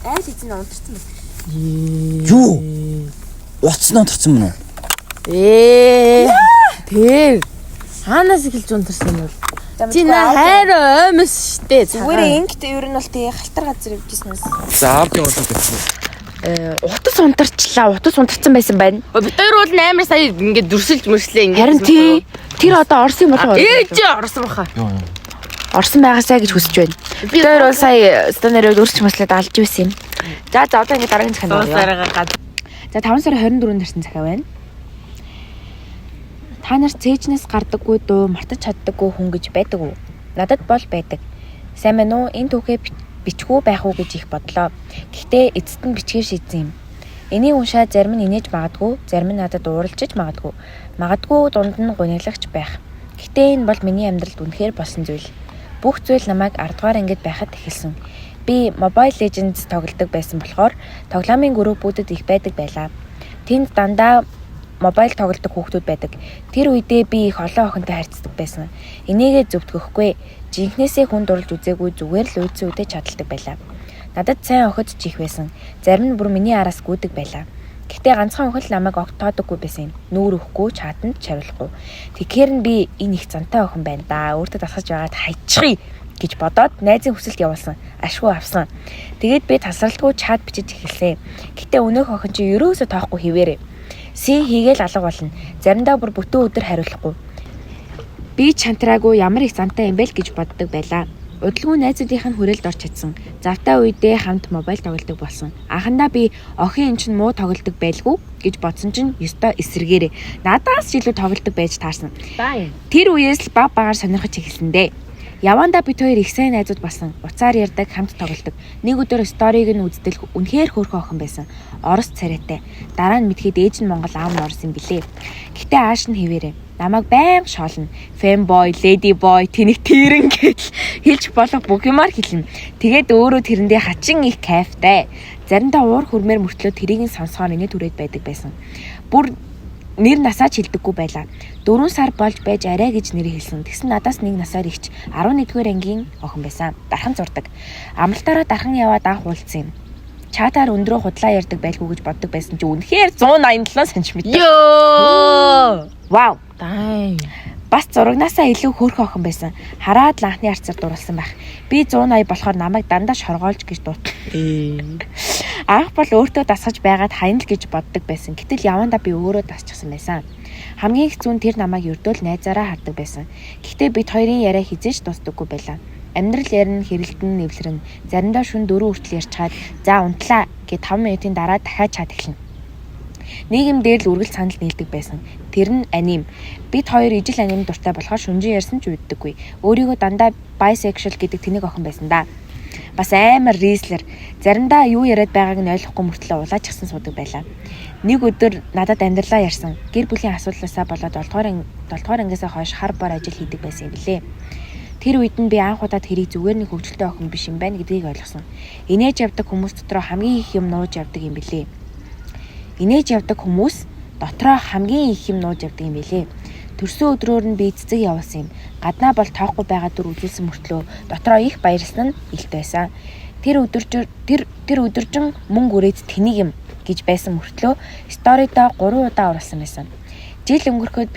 айл эзэн унтарсан байна. Юу? Утас нь унтарсан мөн үү? Ээ. Тэр. Хаанаас эхэлж унтарсан юм бол? Чи наа хайр оймс штэ. Зүгээр ингэт ер нь бол тэгээ халтар газар явжсэн бас. За аавын удаа гэсэн. Утас унтарчлаа. Утас унтарсан байсан байна. Бид хоёр бол амар сая ингээд дүрсэлж мөрслээ ингээд. Харин тий тэр одоо Орос юм болов уу? Ээ чи орсон баха. Йоо ёо. Орсон байгаасай гэж хүсэж байна. Бид хоёр бол сая стандарыг өөрчлөх маслаад алж байсан юм. За за одоо ингээд дараагийн захианд оръё. Дуусаараа гад. За 5 сарын 24-нд гарсан захиа байна. Та нар цээжнээс гардаггүй дуу мартаж чаддаггүй хүн гэж байдаг уу? Надад бол байдаг. Сайн байна уу? Энэ түүхээ бичгүй байх уу гэж их бодлоо. Гэхдээ эцэст нь бичгээр шийдсэн юм. Энийг уншаад зарим нь инээж магадгүй, зарим нь надад ууралжиж магадгүй. Магадгүй дунд нь гунилагч байх. Гэхдээ энэ бол миний амьдралд үнэхээр болсон зүйл. Бүх зүйл намайг 10 дугаар ангид байхад эхэлсэн. Би Mobile Legends тоглодог байсан болохоор тоглоомын группүүдэд их байдаг байлаа. Тэнд дандаа мобайл тоглодог хүүхдүүд байдаг. Тэр үедээ би их олон охинтой харьцдаг байсан. Энийгээ зөвтгөхгүй. Жинхнээсээ хүн дурлж үзээгүй зүгээр л үйдсэн үедээ чадалдаг байлаа. Надад сайн охид ч их байсан. Зарим нь бүр миний араас гүйдэг байлаа. Гэхдээ ганцхан охин л намайг огт тоодоггүй байсан юм. Нүүр өгөхгүй, чатанд ч хариулахгүй. Тэгэхээр нь би энэ их зантай охин байна да. Өөртөө дасгаж байгаад хайчихъя гэж бодоод найзын хүсэлт явуулсан. Ашгүй авсан. Тэгээд би тасралтгүй чат бичиж эхэлсэн. Гэтэ өнөөх охин чи ерөөсөө тоохгүй хിവэрэ. Син хийгээл алга болно. Заримдаа бүр бүтэн өдөр хариулахгүй. Би чантраагүй ямар их зантай юм бэ л гэж боддог байлаа. Удалгүй найзуудынх нь хүрээлд орч чадсан. Завтай үедээ хамт мобайл тоглодог болсон. Анхандаа би охин эн чинь муу тоглодог байлгүй гэж бодсон чинь ёстой эсрэгээрээ надаас ч илүү тоглодог байж таарсан. Тэр үеэс л баг багаар сонирхож эхэлсэн дээ. Явандаа бид хоёр их сайн найзууд болсон. Уцаар ярьдаг, хамт тоглодог. Нэг өдөр story-г нь үзтэл үнэхээр хөөрхөн охин байсан. Орос царайтай. Дараа нь мэдхэд ээж нь Монгол, аав нь Орос юм билээ. Гэтэ ааш нь хэвээрээ. Намайг байнга шоолно. Femboy, lady boy, тэнэг тэрэн гэж хэлж болох бүх юмар хэлнэ. Тэгээд өөрөө тэрэндээ хачин их кайфтай. Заримдаа уур хүрмээр мөртлөө тэрийг нь сонсохоор инээ түрээд байдаг байсан. Бүр нэр насаа ч хэлдэггүй байлаа. 4 сар болж байж арай гэж нэр хэлсэн. Тэгсэн надаас нэг насаар ихч 11-р ангийн охин байсан. Дархан зурдаг. Амралтаараа дархан яваад анх уулзсан юм. Чатаар өндрөө худлаа ярьдаг байлгүй гэж боддог байсан чи үнэхээр 187 см. Йоо. Вау. Дай. Бас зурагнаасаа илүү хөөрхөн охин байсан. Хараад л анхны арцаар дурлсан байх. Би 180 болохоор намайг дандаа шоргоолж гэж дуут. Анх бол өөртөө дасгаж байгаад хаяна л гэж боддог байсан. Гэтэл явандаа би өөрөө дасчихсан байсан. Хамгийн хэцүү нь тэр намайг ердөөл найзаараа хардаг байсан. Гэхдээ бид хоёрын яриа хизээж дуусдаггүй байлаа. Амьдрал ярина, хэрэлдэн, нэвлэрнэ. Заримдаа шөнө 4 хүртэл ярьчхаад за унтлаа гэж 5 минутын дараа дахиад чат эхэлнэ. Нийгэм дээр л үргэлж санал нийлдэг байсан. Тэр нь аним. Бид хоёр ижил аним дуртай болохоор шүнжин ярьсан ч уйддаггүй. Өөрийгөө дандаа bisexual гэдэг тэнэг охин байсан да. Бас амар ризлер. Заримдаа юу яриад байгааг нь ойлгохгүй мөртлөө улаачихсан суудаг байлаа. Нэг өдөр надад амьдралаа ярьсан. Гэр бүлийн асуудлаасаа болоод 7 дугаар ангиасаа хойш хар бор ажил хийдэг байсан юм билээ. Тэр үед нь би анх удаа тэрийг зүгээр нэг хөвгөлтэй охин биш юм байна гэдгийг ойлгосон. Инээж явдаг хүмүүс дотроо хамгийн их юм нууж явдаг юм билээ. Инээж явдаг хүмүүс дотроо хамгийн их юм нууж явдаг юм билээ. Төрсөн өдрөөр нь би цэцэг явуулсан юм. Гаднаа бол тоохгүй байгаа дүр үзүүлсэн мөртлөө дотроо их баярлсан нь илт байсан. Тэр өдөржин мөнгө үрээд тэнийг юм гэж байсан мөртлөө сторидоо 3 удаа оруулсан байсан. Жил өнгөрөхөд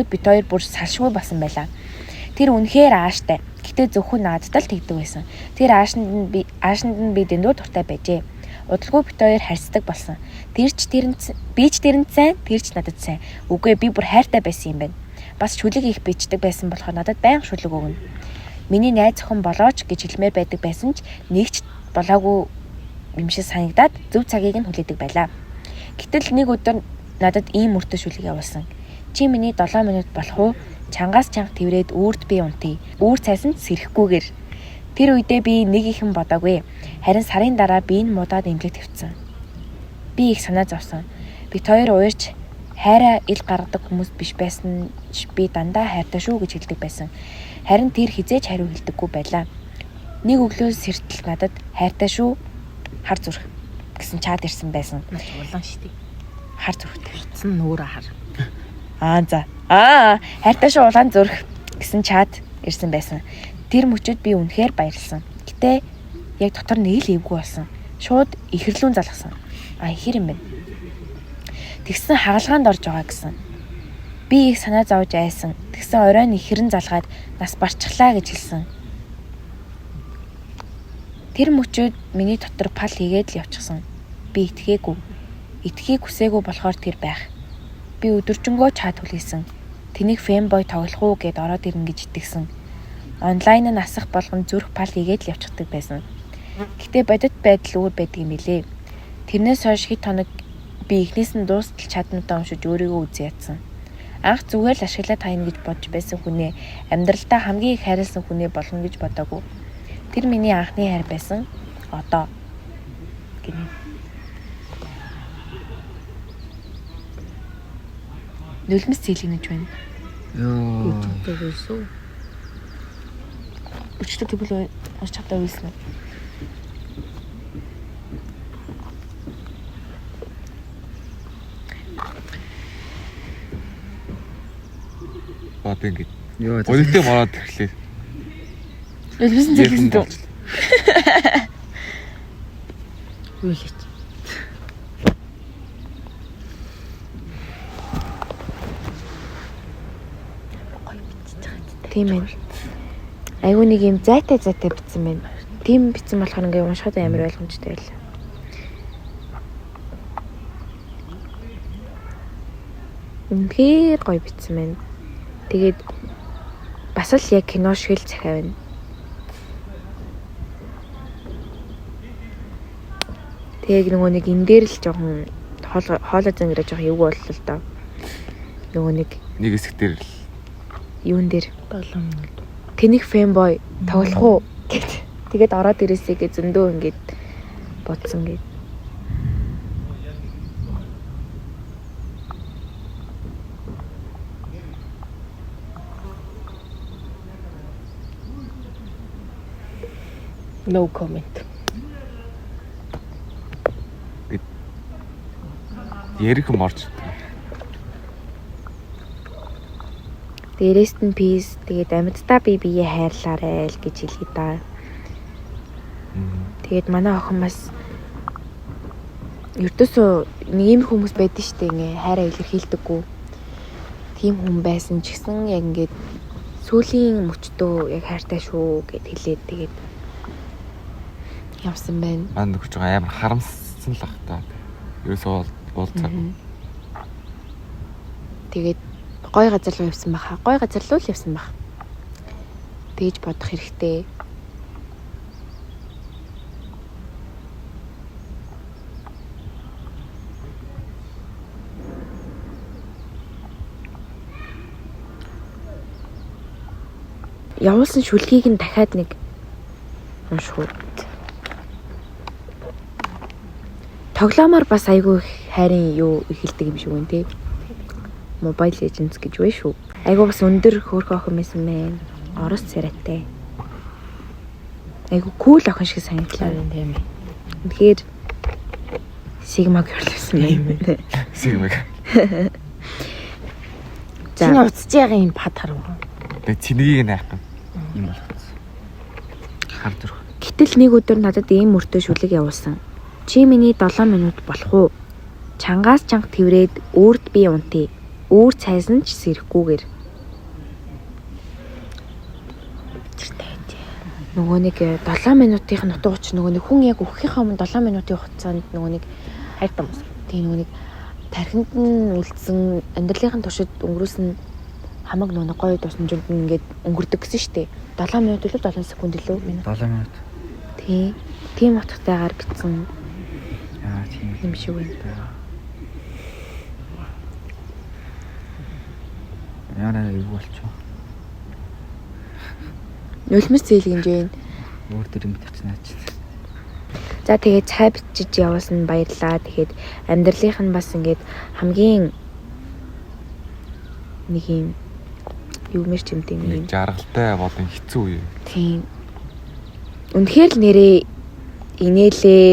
бид хоёр бүр салшгүй болсон байлаа. Тэр үнэхээр ааштай. Гэтэ зөвхөн надад л тэгдэг байсан. Тэр аашанд нь би дэндүү дуртай байжээ. Удалгүй бид хоёр харьцдаг болсон. Би ч тэрэнд сайн, тэр ч надад сайн. Үгүй би бүр хайртай байсан юм байна. Бас шүлэг их бичдэг байсан болохоор надад байнга шүлэг өгнө. Миний найз охин болооч гэж хэлмээр байдаг байсан ч нэг ч болоогүй юм шиг санагдаад зөв цагийг нь хүлээдэг байлаа. Гэтэл нэг өдөр надад ийм мөртөө шүлэг явуулсан. Чи миний 7 минут болох уу? Чангаас чанга тэрврээд үүрд би унтъя. Үүр цайсан ч сэрэхгүйгээр. Тэр үедээ би нэг ихэн бодоогүй. Харин сарын дараа би энэ муудаад эмнэлэг твцсэн. Би их санаа зовсон. Бид хоёр уярч хайраа ил гаргадаг хүмүүс биш байсан ч би дандаа хайртай шүү гэж хэлдэг байсан. Харин тэр хизээж хариу хэлдэггүй байлаа. Нэг өглөө сэртэл надад хайртай шүү хар зүрх гэсэн чат ирсэн байсан. Улаан шүү дээ. Хар зүрхтэй. Утсан нь өөрөө хар. Аа за. Аа хайртай шүү улаан зүрх гэсэн чат ирсэн байсан. Тэр мөчөд би үнэхээр баярлсан. Гэтэ яг дотор нэг л эвгүй болсон. Шууд ихэрлүүн залгасан. А ихэр юм байна. Тэгсэн хагалгаанд орж байгаа гэсэн. Би их санаа зовж айсан. Тэгсэн оройн ихэрэн залгаад нас барчглаа гэж хэлсэн. Тэр мөчөд миний дотор пал хийгээд л явчихсан. Би итгээгүй. Итгийг хүсээгүй болохоор тэр байх. Би өдөржингөө чат хүлээсэн. Тэнийг femboy тоглох уу гэд ороод ирнэ гэж итгэсэн. Онлайн нь асах болгон зүрх пал хийгээд л явчихдаг байсан. Гэтэ бодит байдал өөр байдаг юм билээ. Тэрнээс хойш хэд хоног би эхнээс нь дуустал чатнуудаа уншиж өөрийгөө үзэн ядсан. Анх зүгээр л ашиглаад хайна гэж бодож байсан хүнээ амьдралдаа хамгийн их хайрласан хүнээ болно гэж бодоогүй. Тэр миний анхны хайр байсан. Одоо гинэ. Нулимс зээлгэнэж байна. Йоо. Үгүй. Өчтөр тэгвэл уншиж чадаа үйлсэн үү? Бод ингэ. Йоо. Гонигтэй бороод ирэхлээр. Нулимс зээлгэнэ үү? Юу хэлээч. Тийм ээ. Айгүй нэг юм зайтай бичсэн байна. Тийм бичсэн болохоор ингээ уншихад амар ойлгомжтой байлаа. Үнэхээр гоё бичсэн байна. Тэгээд Бас л яг кино шиг л захиа байна. Тэгээ нөгөө нэг энэ дээр л жоохон хоолой зангираа жоохон эвгүй боллоо л доо. Нөгөө нэг Нэг хэсэг дээр л юун дээр 7 минут. тэнэг фэнбой тоглох уу гэд. Тэгээд ороод ирээсэй гэж зөндөө ингээд бодсон гэд. No comment. ярих юм орж ирдэг. Тэгээ rest in peace. Тэгээд амьддаа би бие хайрлаарай л гэж хэлье да. Тэгээд манай охин бас ердөөсөө нэг ийм хүмүүс байдэн штэ ингээ хайраа илэрхийлдэггүй. Тийм хүн байсан ч гэсэн яг ингээд сүүлийн мөчтөө яг хайртай шүү гэд хэлээд тэгээд явсан байна. Маань нөхөр жоо амар харамссан л ах та. Ерөөсөө уулзаа. Тэгээд гой газар руу явсан баха. Гой газар руу л явсан бах. Тэгж бодох хэрэгтэй. Явуулсан шүлгийг нь дахиад нэг унших уу. Тоглоомоор бас айгүй их хайрын юу эхэлдэг юм шиг байна те. Mobile Legends гэж вэ шүү. Айгүй бас өндөр хөөрхөн охин байсан мэн. Орос царайтай. Айгүй кул охин шиг санагдлаа. Тийм ээ. Үнэхээр Sigma girl байсан мэн. Сигмэг. За. Чиний уцж байгаа юм пад харав. Тэгээ цэнгийг нь айх юм. Юм болгоцсон. Хар зүрх. Гэтэл нэг өдөр надад ийм мөртөө шүлэг явуулсан. Чи миний 7 минут болох уу? Чангаас чанга тэрврээд өөрт би унтъя. Өөр цайсан ч сэрэхгүйгээр. Нөгөө нэг 7 минутын нутаг уч нөгөө нэг хүн яг өгөхийнхээ өмнө 7 минутын хугацаанд нөгөө нэг Хайртай мус. тийм нөгөө нэг тархинд нь үлдсэн амьдралын туршид өнгөрүүлсэн хамаг нөгөө нэг гоё дурсамжууд нь ингээд өнгөрдөг гэсэн штэ. 7 минут илүү 7 секунд илүү. 7 минут. Тийм. Тийм утгатайгаар бичсэн Аа тийм. юм шиг байна. Яараа эвгүй болчих. Нулимс зээл гинж байна. Өөр дөр юм биччихнэ наач. За тэгээд цай бичиж явуулсан баярлаа. Тэгээд амьдралынх нь бас ингээд хамгийн нэг юм юу мэр чимтэй нэг юм. Нэг жаргалтай болон хэцүү үе. Тийм. Үнэхээр л нэрээ инээлээ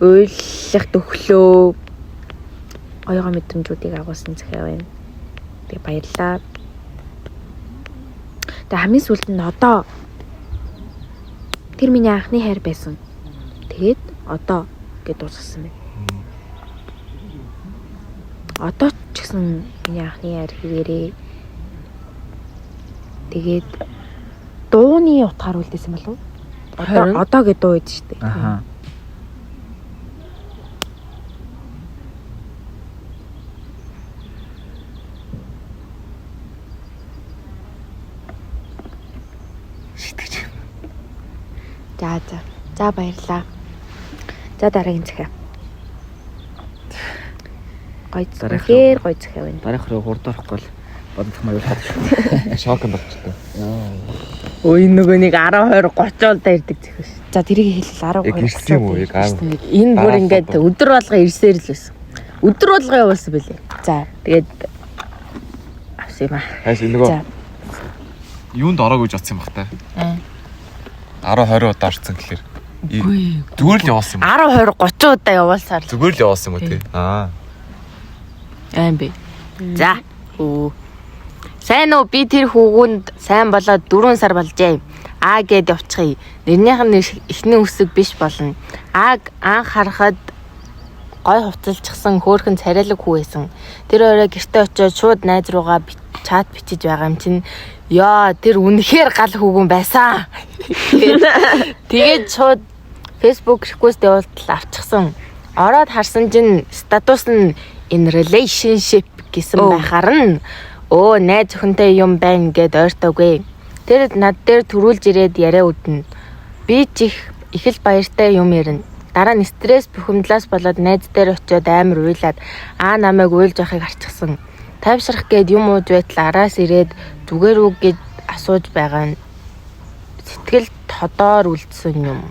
уйлах төхлөө гоёгоо мэдрэмжүүдийг агуулсан захиа байна. Тэгээ баярлаа. Тэгээ хамгийн сүүлд нь одоо тэр миний анхны хайр байсан. Тэгээд одоо гэд дуусгасан байна. Одоо ч гэсэн миний анхны хайр хэвээрээ. Тэгээд дууны утгаар үлдээсэн болов уу? Одоо Харин. одоо гэд дуу өгдөө шүү дээ. Аха. Шитгэж. За за. За баярлаа. За дараагийн захиа. Гой Дараагийнх үнэхээр гой захиа байна. Дараах руу хурд орохгүй бол бодох маяг хаад шүү. Шоконд орчихсон. Өө энэ нөгөө нэг 10 20 30 удаа ирдэг зэх биш. За тэрийг хэлэл 10 Яг ирсэн юм уу? Яг 10. Энэ бүр Дараа ингээд л өдөр болго ирсээр л байсан. Өдөр болго явуулсан бэлээ. За. Тэгээд авсан юм аа. Хайш нөгөө За. юунд ороог гэж бодсон юм бах та. Аа. 10 20 удаа орсон гэхэлэр. Зүгээр л явуулсан юм. 10 20 30 удаа явуулсаар л Зүгээр л явуулсан юм уу тий? Аа. аим бэ. За. Хөө. Сайн уу би тэр хүүгүнд сайн болоод 4 сар болжээ. Аа гэд явчихъя. Нэрнийх нь эхний үсэг биш болно. Ааг анх харахад гой хувцалчихсан хөөхөн царайлаг хүү байсан. Тэр орой гэртээ очиод шууд найз руугаа чат бичиж байгаа юм чинь ёо тэр үнэхээр гал хүүгүн байсан. Тэгээд шууд Facebook request явуултал авчихсан. Ороод харсан чинь статус нь in relationship гэсэн Оо. байхаар нь Өө найз охинтой юм байна гэд ойртоогүй. Тэр над дээр төрүүлж ирээд яриа үднэ. Би ч их л баяртай юм ярина. Дараа нь стресс бухимдлаас болоод найз дээр очиод амар уйлаад аа намайг уйлж байхыг харчихсан. Тайвшрах гээд юм ууж байтал араас ирээд зүгээр үү гэж асууж байгаа нь сэтгэл тодоор үлдсэн юм.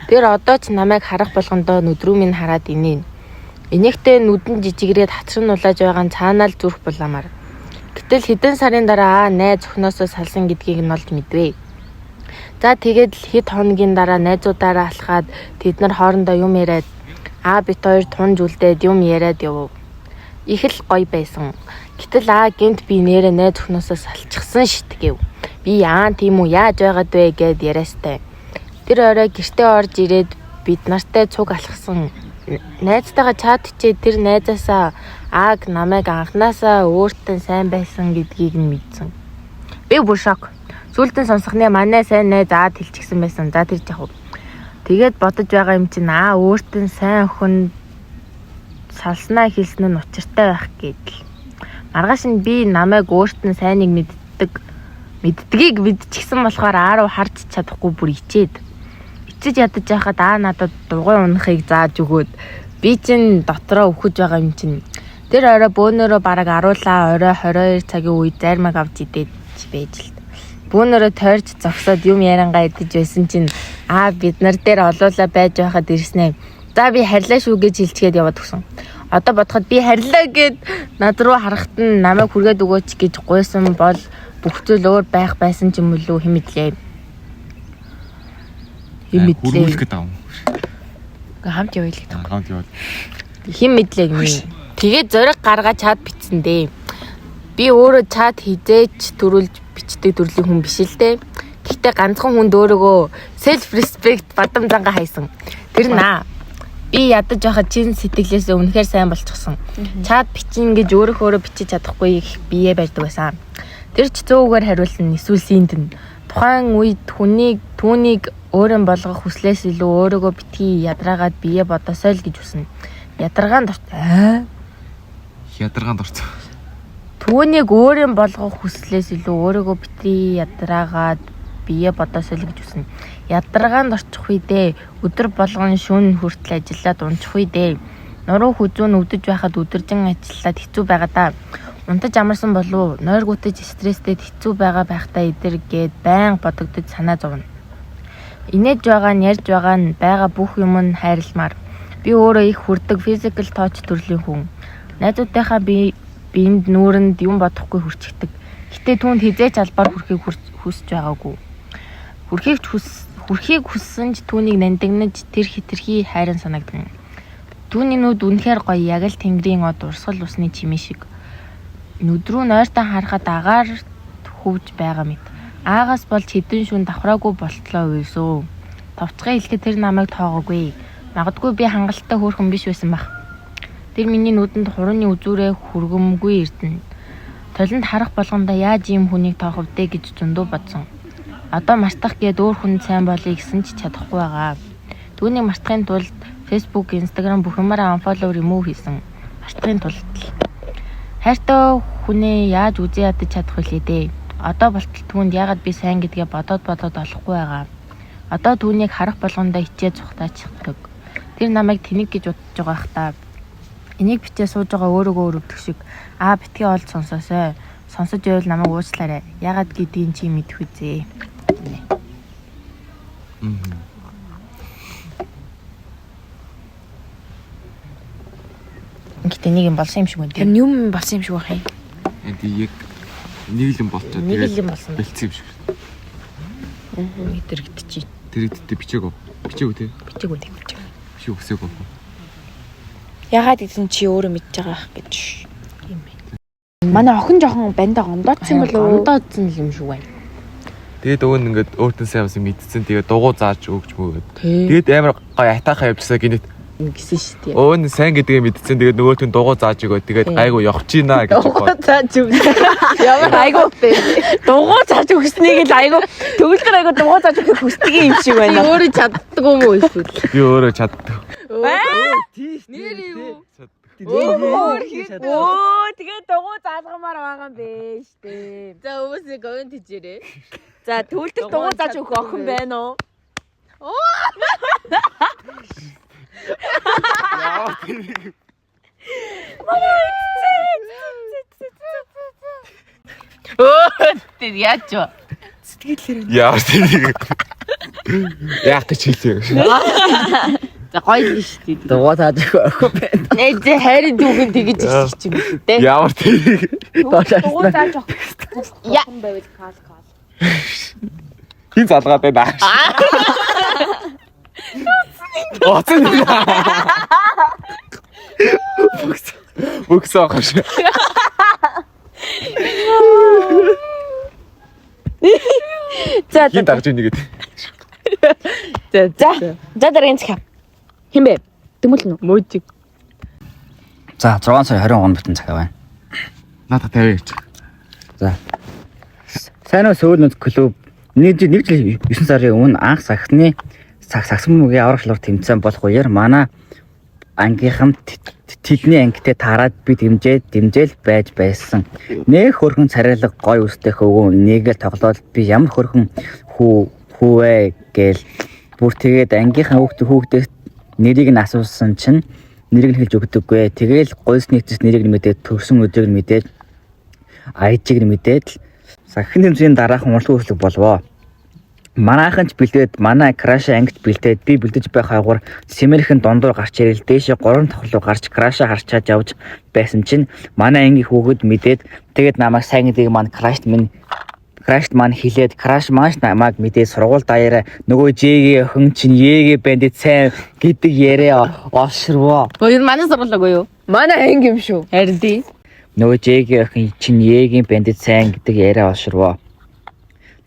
Тэр одоо ч намайг харах болгондоо нүд рүү минь хараад инээн. Инээхдээ нүдэн жижигрээд хацар нь улааж байгаа нь цаанаа л зүрх булаамар. Гэтэл хэдэн сарын дараа аа найз охиноосоо салсан гэдгийг нь олж мэдвэ. За тэгээд л хэд хоногийн дараа найзуудаараа алхаад тэд нар хоорондоо юм яриад аа бит хоёр тунж үлдээд юм яриад явв. Их л гоё байсан. Гэтэл аа гинт би нэрэ найз охиноосоо салчихсан шит гэв. Би яан тийм үү яаж байгаад вэ гэд яриастай. Тэр орой гэртээ орж ирээд бид нартай цуг алхсан. Найзтайгаа чат хичээд тэр найзаасаа ааг намайг анханасаа өөртөө сайн байсан гэдгийг нь мэдсэн. Би бүр шок. Сүүлдэн сонсохны манай сайн найз аад хэлчихсэн байсан. За тэр жах. Тэгээд бодож байгаа юм чинь аа өөртөө сайн охин салснаа хэлсэн нь учиртай байх гэдэл. Маргааш нь би намайг өөртөө сайныг мэддгийг мэдчихсэн болохоор аа руу харж чадахгүй бүр ичээд. Ичиж ядаж байхад аа надад дугуй унахыг зааж өгөөд би чинь дотроо өхөж байгаа юм чинь. Тэр орой бөөнөрөө бараг аруулаа орой 22 цагийн үед зайрмаг авч идэж байж л. Бөөнөрөө тойрч зогсоод юм яриангаа идэж байсан чинь аа бид нар дээр олуула байж байхад ирснэ. За би харьлаа шүү гэж хэлчихэд яваад өгсөн. Одоо бодоход би харьлаа гэд над руу харахад нь намайг хүргээд өгөөч гэж гуйсан бол бүх зүйл өөр байх байсан ч юм уу хэм мэдлээ. Хэм мэдлээ. Хүргүүлэх гэдэг юм. Ингээ хамт явъя л гэдэг. Хамт яваад. Хэм мэдлээ гинэ. Тэгээд зориг гаргаа чат бичсэн дээ. Би өөрөө чат хизээч төрүүлж бичдэг төрлийн хүн биш л дээ. Гэхдээ ганцхан хүнд өөрөөгөө self respect бадам зангаа хайсан. Тэр наа. Би ядаж байхад чин сэтгэлээсээ үнэхээр сайн болчихсон. Чат бичин гэж өөрөөхөө бичиж чадахгүй их бие барьдаг байсан. Тэр ч 100%-аар хариулна эсвэл синдэн. Тухайн үед хүнийг түүнийг өөрөн болгох хүслээс илүү өөрөөгөө битгий ядраагаад бие бодосоо л гэж хүснэ. Ядаргаанд Ядаргаанд орсон. Түүнийг өөрийн болгох хүслээс илүү өөрөөгөө битгий ядраагаад бие бодосоо л гэж хүснэ. Ядаргаанд орчих үедээ өдөр болгон шөнө хүртэл ажиллаад унчих үедээ нуруу хүзүү нь өвдөж байхад өдөржин ажиллаад хэцүү байгаа да. Унтаж амарсан болов нойргүйтэй стресстэй хэцүү байгаа байхдаа эдэр гээд байнга бодогдож санаа зовно. Инээж байгаа нь ярьж байгаа нь байгаа бүх юм нь хайрламар. Би өөрөө их хүрдэг physical touch төрлийн хүн. Найзуудынхаа би биед нүүрэнд юм бодохгүй хүрчихдэг. Гэтэ түүнд хизээч албаар хүрэхийг хүсэж байгаагүй. Хүрхийг хүссэн ч түүнийг нандинаж тэр хитрхи хайран санагдана. Түүний нүд үнэхээр гоё яг л тэнгэрийн од урсгал усны чимээ шиг. Нүд рүү нойртой харахад агаар хөвж байгаа мэт. Аагаас болж хэдэн шүн давхраагүй болтлоо уйлсөө. Товчхон хэлэхэд тэр намайг тоогоогүй. Магадгүй би хангалттай хөөрхөн биш байсан байх. Тэр миний нүдэнд хурууны үзүүрээ хүргэмгүй эрдэнэ. Толинд харах болгондоо яаж ийм хүнийг тоох вдэ гэж зөндөө бодсон. Одоо мартах гээд өөр хүнд сайн болъё гэсэн ч чадахгүй байгаа. Түүнийг мартахын тулд Facebook, Instagram бүх юмараа unfollow remove хийсэн. Мартахын тулд л. Хайртай хүнээ яаж үзэн ядаж чадах вүлээ дээ. Одоо болтол түүнд яагаад би сайн гэдгээ бодоод олохгүй байгаа. Одоо түүнийг харах болгондоо хичээ зүхтаачихдаг. Тэр намайг тэнэг гэж бодож байгаа бах та. Энийг бичээ сууж байгаа өөрөөгөө өрөвдөх шиг. Аа битгий олж сонсоосой. Сонсож байвал намайг уучлаарай. Яагаад гэдгийг чи мэдэх үзээ. Гэтэ нэг юм болсон юм шиг байна. Тэр юм болсон юм шиг байх юм. Энд яг нэг л юм болчиход Нэг л юм болсон. Бэлдсэн юм шиг. Тэрэгдчихий. Тэрэгддээ бичээгүй. Бичээгүй тий. Бичээгүй тийм бичээгүй. Биш үсээгүй. Ягаад гэдгийг чи өөрөө мэдж байгаа байх гэж юм бэ. Манай охин жоохон бандаа гомдоодсон юм болов уу? Гомдоодсон л юм шиг байна. Тэгээд өгөн ингээд өөртөө сайн юмсан мэдсэн. Тэгээд дугуй зааж өгч мөгөөд. Тэгээд амар гоё атаахаа явуулсан гинэт. Ингэсэн шүү дээ. Өө нь сайн гэдгээ мэдсэн. Тэгээд нөгөөт нь дугуй зааж өгөө. Тэгээд гайгүй явах чи наа гэж Дугуй бод. зааж өгсөн. Ямар Айгу дугуй зааж өгснийг л айгу төгөлдөр айгу дугуй зааж өгөх хүсдэг юм шиг байна. Өөрөө чаддгүй юм уу эсвэл? Би өөрөө чаддаг. Нэр юу? Чаддаг. Өө тэгээ дугуй заалгамаар байгаа юм бэ штэ. За өвөөсөө говийн тийжээрээ. За төвлөрт дугуй зааж өгөх охин байна уу? Өө тэр яаж вэ? Яа тэрийг. Яах гэж хэлээ. За гоё л шүү дээ. Дугаа тааж өгөх охин байна. Нэ зэ хайрын түүхэн тэгэж ирчих юм шүү дээ. Ямар тэрийг. Дугуй зааж өгөх охин байвал кал кал. Хин залгаад байна. Оцсон. Бүкс аахаш. За Хин дагж ийнэ гэдэг. За за за дараагийн захиа. Хин бэ? Дэмэл нү? Мөжиг. За 6 сарын 23-нд бүтэн захиа байна. Надад 50 явчих. За. Сайн уу Сөүл нүд клуб нэг жил 9 сарын өмнө анх сагсны сагсан мөгийн аврах шалралт тэмцээн болох үеэр манай ангийнхан тэдний ангитай таарад би дэмжээл байж байсан. Нэг хөрхөн царайлаг гой үстэй хөвгөн нэг л тоглоод би ямар хөрхөн хүү вэ гээл бүр тэгээд ангийнхан хүүхдээс нэрийг нь асуусан чинь нэрийг нь хэлж өгдөггүй. Тэгээл гойсны эцэс нэрийг нь мэдээд төрсөн өдрийг нь мэдээд аяжиг нь мэдээд л сахин тэмцээний дараахан урлагийн хөслөг болвоо. Манайхан ч бэлдээд манай краш ангид бэлдээд би бэлдэж байх хаагур сэмэрхэн дундуур гарч ирэл дээшээ 3 давхар руу гарч краша харчаад явж байсан чинь манай ангийн хүүхэд мэдээд тэгээд намайг сайн гэдгийг маань крашт минь крашт маань хилээд краш маань намайг мэдээд сургууль даяараа нөгөө Ж-гийн охин чинь Е-гийн бандит сайн гэдэг яриа олширвоо. Өө энэ манай сургууль үгүй юу? Манай анги юм шүү. Харин тий. Нөгөө Ж-гийн охин чинь Е-гийн бандит сайн гэдэг яриа олширвоо.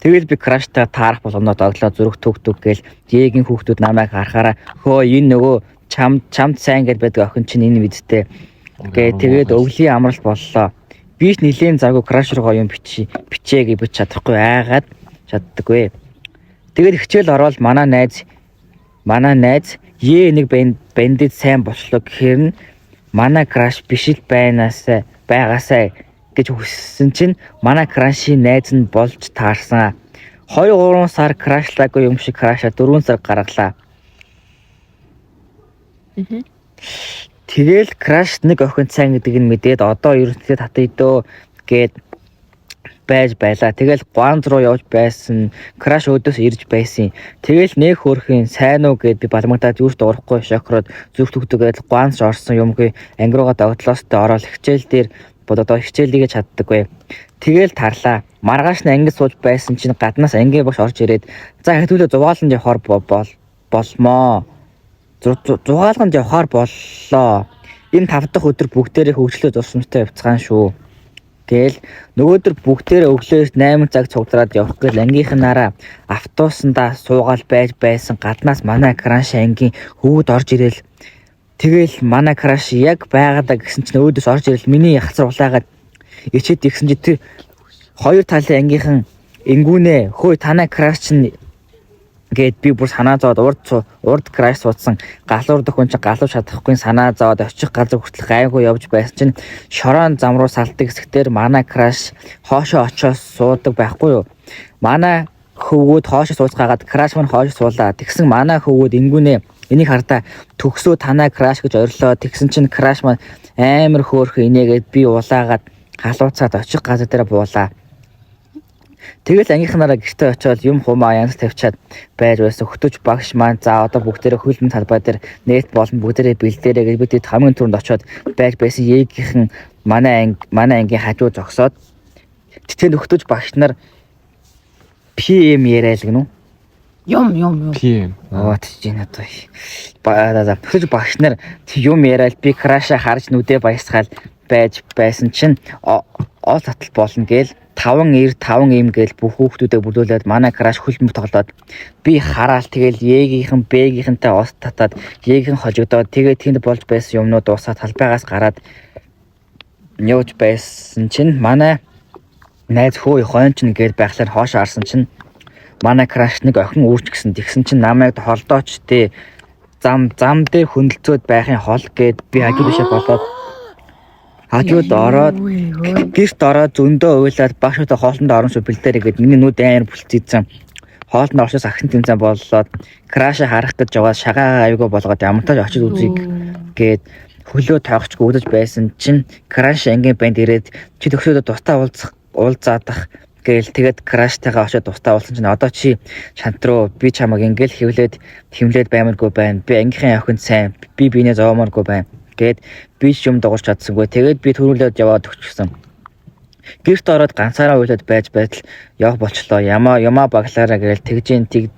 Тэгэл би краштай таарах болгоноо доглоо зүрх түг түг гээл Е-гийн хүүхдүүд намайг харахаараа хөө энэ нөгөө чамд сайн гэж байдаг охин чинь энэ мэдтэй гээ тэгээд өвлийн амралт боллоо. Би ч нэлийн завгүй краш руугаа юм бичээ гэж бич чадахгүй айгаад чаддаггүй. Тэгээд хичээл ороод манай найз Е нэг бандит сайн болчлоо гэхээр нь манай краш биш л байнаасаа байгаасаа гэж хүссэн чинь манай крашийн найз нь болж таарсан. 2-3 сар крашлаагүй юм шиг краша 4 сар гаргалаа. Тэгэл краш нэг охин сайн гэдэг нь мэдээд одоо ерөнхийдөө татъя дөө гэд байж байлаа. Тэгэл Гуанз руу явж байсан. Краш өөдөөс ирж байсан. Тэгэл нэг хөөрхийн сайн уу гэд би балмагдаад юу ч дуурахгүй шокроод зүрх түгдэг гэдэл Гуанз орсон юмгүй анги руугаа догтлоостой ороод хичээл дээр бододоо хичээлийгээ чаддаггүй. Тэгэл тарлаа. Маргааш нь ангид сууж байсан чинь гаднаас ангийн багш орж ирээд за хэдүүлээ зугааланд явахаар болмоо. Зугаалганд явахаар боллоо. Энэ 5 дахь өдөр бүгдээрээ хөгжлөө зурсамжтай явцгаан шүү. Гээл нөгөөдөр бүгдээрээ өглөө 8 цаг цугдраад явах гээл ангийнхнаараа автобусандаа суугаал байж байсан гаднаас манай краш ангийн хөвгүүд орж ирэл тэгэл манай краш яг байгаадаа гэсэн чинь өөдөөс орж ирэл миний хацар улаагаад ичээд игсэн чи тэр хоёр талын ангийнхан энгүүнээ хөөе танай краш чинь гээд би бүр санаа зовоод урд краш суудсан галуур дөхөн чинь галуу чадахгүй санаа зовоод очих газар хүртэл гайгүй явж байсан чинь шорон зам руу салдаг хэсгээр манай краш хоошоо очиос суудаг байхгүй юу. Манай хөвгүүд хоошоо сууцгаагаад краш маань хоошоо суулаа. Тэгсэн манай хөвгүүд энгүүнээ энийг хардаа төгсөө танай краш гэж орилоо. Тэгсэн чинь краш маань амар хөөрхөн инээгээд би улаагаад халууцаад очих газар дээр буулаа. Тэгэл ангийнхнаараа гэртээ очиод юм хумаа янз тавьчаад байж байсан. Хөтөч багш маань за одоо бүгдээрээ хөлбөмбөг талбай дээр нээт болон бүгдээрээ бэлдээрээ гэж бид хамгийн түрүүнд очиод байж байсан. Егийнхэн манай ангийн хажуу зогсоод тэнд хөтөч багш нар PM яриа л гэнэ үү? Юм. PM. Аа тийч энэ одоо. За хөтөч багш нар юм яриа л би краша харж нүдэ баясгаал байж байсан чинь ол татал болно гээл 5 9 5 им гээл бүх хүүхдүүдэд бүлүүлээд манай краш хөлбөмбөг тоглоод би хараал тэгэл Е-гийнхэн Б-гийнхэнтэй ус татаад Е-гийнхэн хожигдоод тэгээ тэнд болж байсан юмнууд дуусаад талбайгаас гараад явж байсан чинь манай найз хөө хойн чинь гээд байхлаар хоош арсан чинь манай краш нэг охин үүрч гисэн тэгсэн чинь намайг холдооч тээ зам дээр хөндлөцөөд байхын хол гээд би хажуу бишээ болоод А тэгвэл ороод гэрт ороод зөндөө уйлаад багшуудаа хоолндоо орон шүү бэлдээрэй гэд миний нүд амар бүлцээдсэн. Хоолнд оршиж агсан тэмцээн боллоод crush аа харах гэж яваад шагаа аюугаа болгоод ямартай ч очиж үзье гээд хөлөө тоогчгүй үдэж байсан чинь crush ангийн банд ирээд чи төгсөөдөө тусдаа уулзах уулзаадах гээл, тэгээд crush тайгаа очиод тусдаа уулзсан чинь одоо чи шантруу, би чамайг ингээл хэвлээд хэмлээд баймаргүй байна. Би ангийнхын охинд сайн би биенээ зовоомооргүй байна гээд би ч юм дуурч чадсангүй. Тэгээд би төрүүлээд яваад өгчихсөн. Гэрт ороод ганцаараа уйлаад байж байтал явах болчлоо. Ямаа ямаа баглаараа гээл тэгжин тэг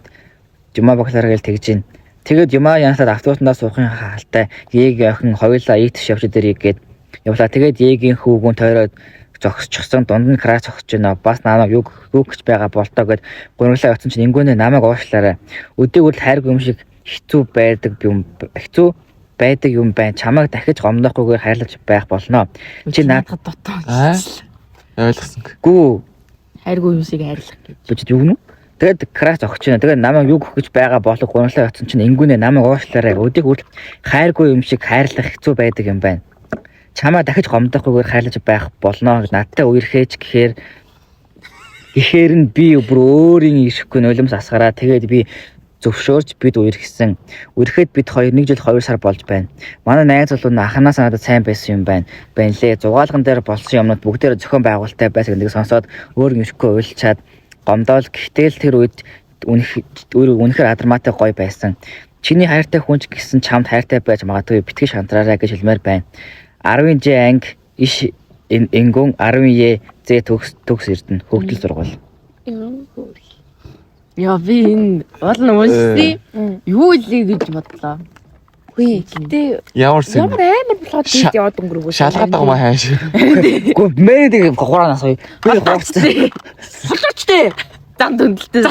юмаа баглаараа гээл тэгжин. Тэгээд юмаа янзлаад автобусандаа суухын хаалтай Ег охин хоёулаа ийт явж дэрийг гээд явлаа. Тэгээд Егийн хүүгүн тойроод зогсчихсон, дунд нь crush зогсож байна. Бас намайг юу юу гэж байгаа болтоо гэд гуранглаа явцсан чинь ингүүнээ намайг уушлаарай. Өдийг хүртэл хайргүй юм шиг хэцүү байдаг юм, хэцүү байдаг юм байна. Чамайг дахиж гомдохгүйгээр хайрлаж байх болно. Чи надад дотоо. Аа. Ойлгосон. Гүү Хайргүй юм шиг хайрлах гэж. Бичид юу гэнэ? Тэгээд crush зогсож байна. Тэгээд намайг юу гэх гэж байгаа болов гуранглаа явцсан чинь ингүүнээ намайг уушлаарай. Өдийг хүртэл хайргүй юм шиг хайрлах хэцүү байдаг юм байна. Чамаа дахиж гомдохгүйгээр хайрлаж байх болно. Надтай үерхээч гэхээр нь би бүр өөрийн ирэхгүй нулимс асгараа, тэгээд би зөвшөөрч бид үерхсэн. Үерхэд бид хоёр 1 жил 2 сар болж байна. Манай найз залуу нь анханаас надад сайн байсан юм байна. Байна лээ. Зугаалган дээр болсон юмнууд бүгдээр зохион байгуулалттай байсан гэдэг сонсоод өөр ирэхгүй уйлчаад гомдоол, гэхдээ л тэр үед үнэх өөрөө үнэхээр адармаатай гоё байсан. Чиний хайртай хүн ч гэсэн чамд хайртай байж магадгүй, битгий шантраарай гэж хэлмээр байна. 10 Ж анги иш энгүн 10 Е З төгс төгс эрдэнэ хөгжил сургууль. Яа, би энэ уул нь уншсан. Юу илээ гэж бодлоо. Үгүй гэтээ Ямар сэн. ямар амар болоход тийж яваад өнгөрөв. Шалгаад байгаа маа хайш. Гү мэрэг гураанаас гоё. Би хуурцсан. Холоочтой. Зан дүндэлтэй.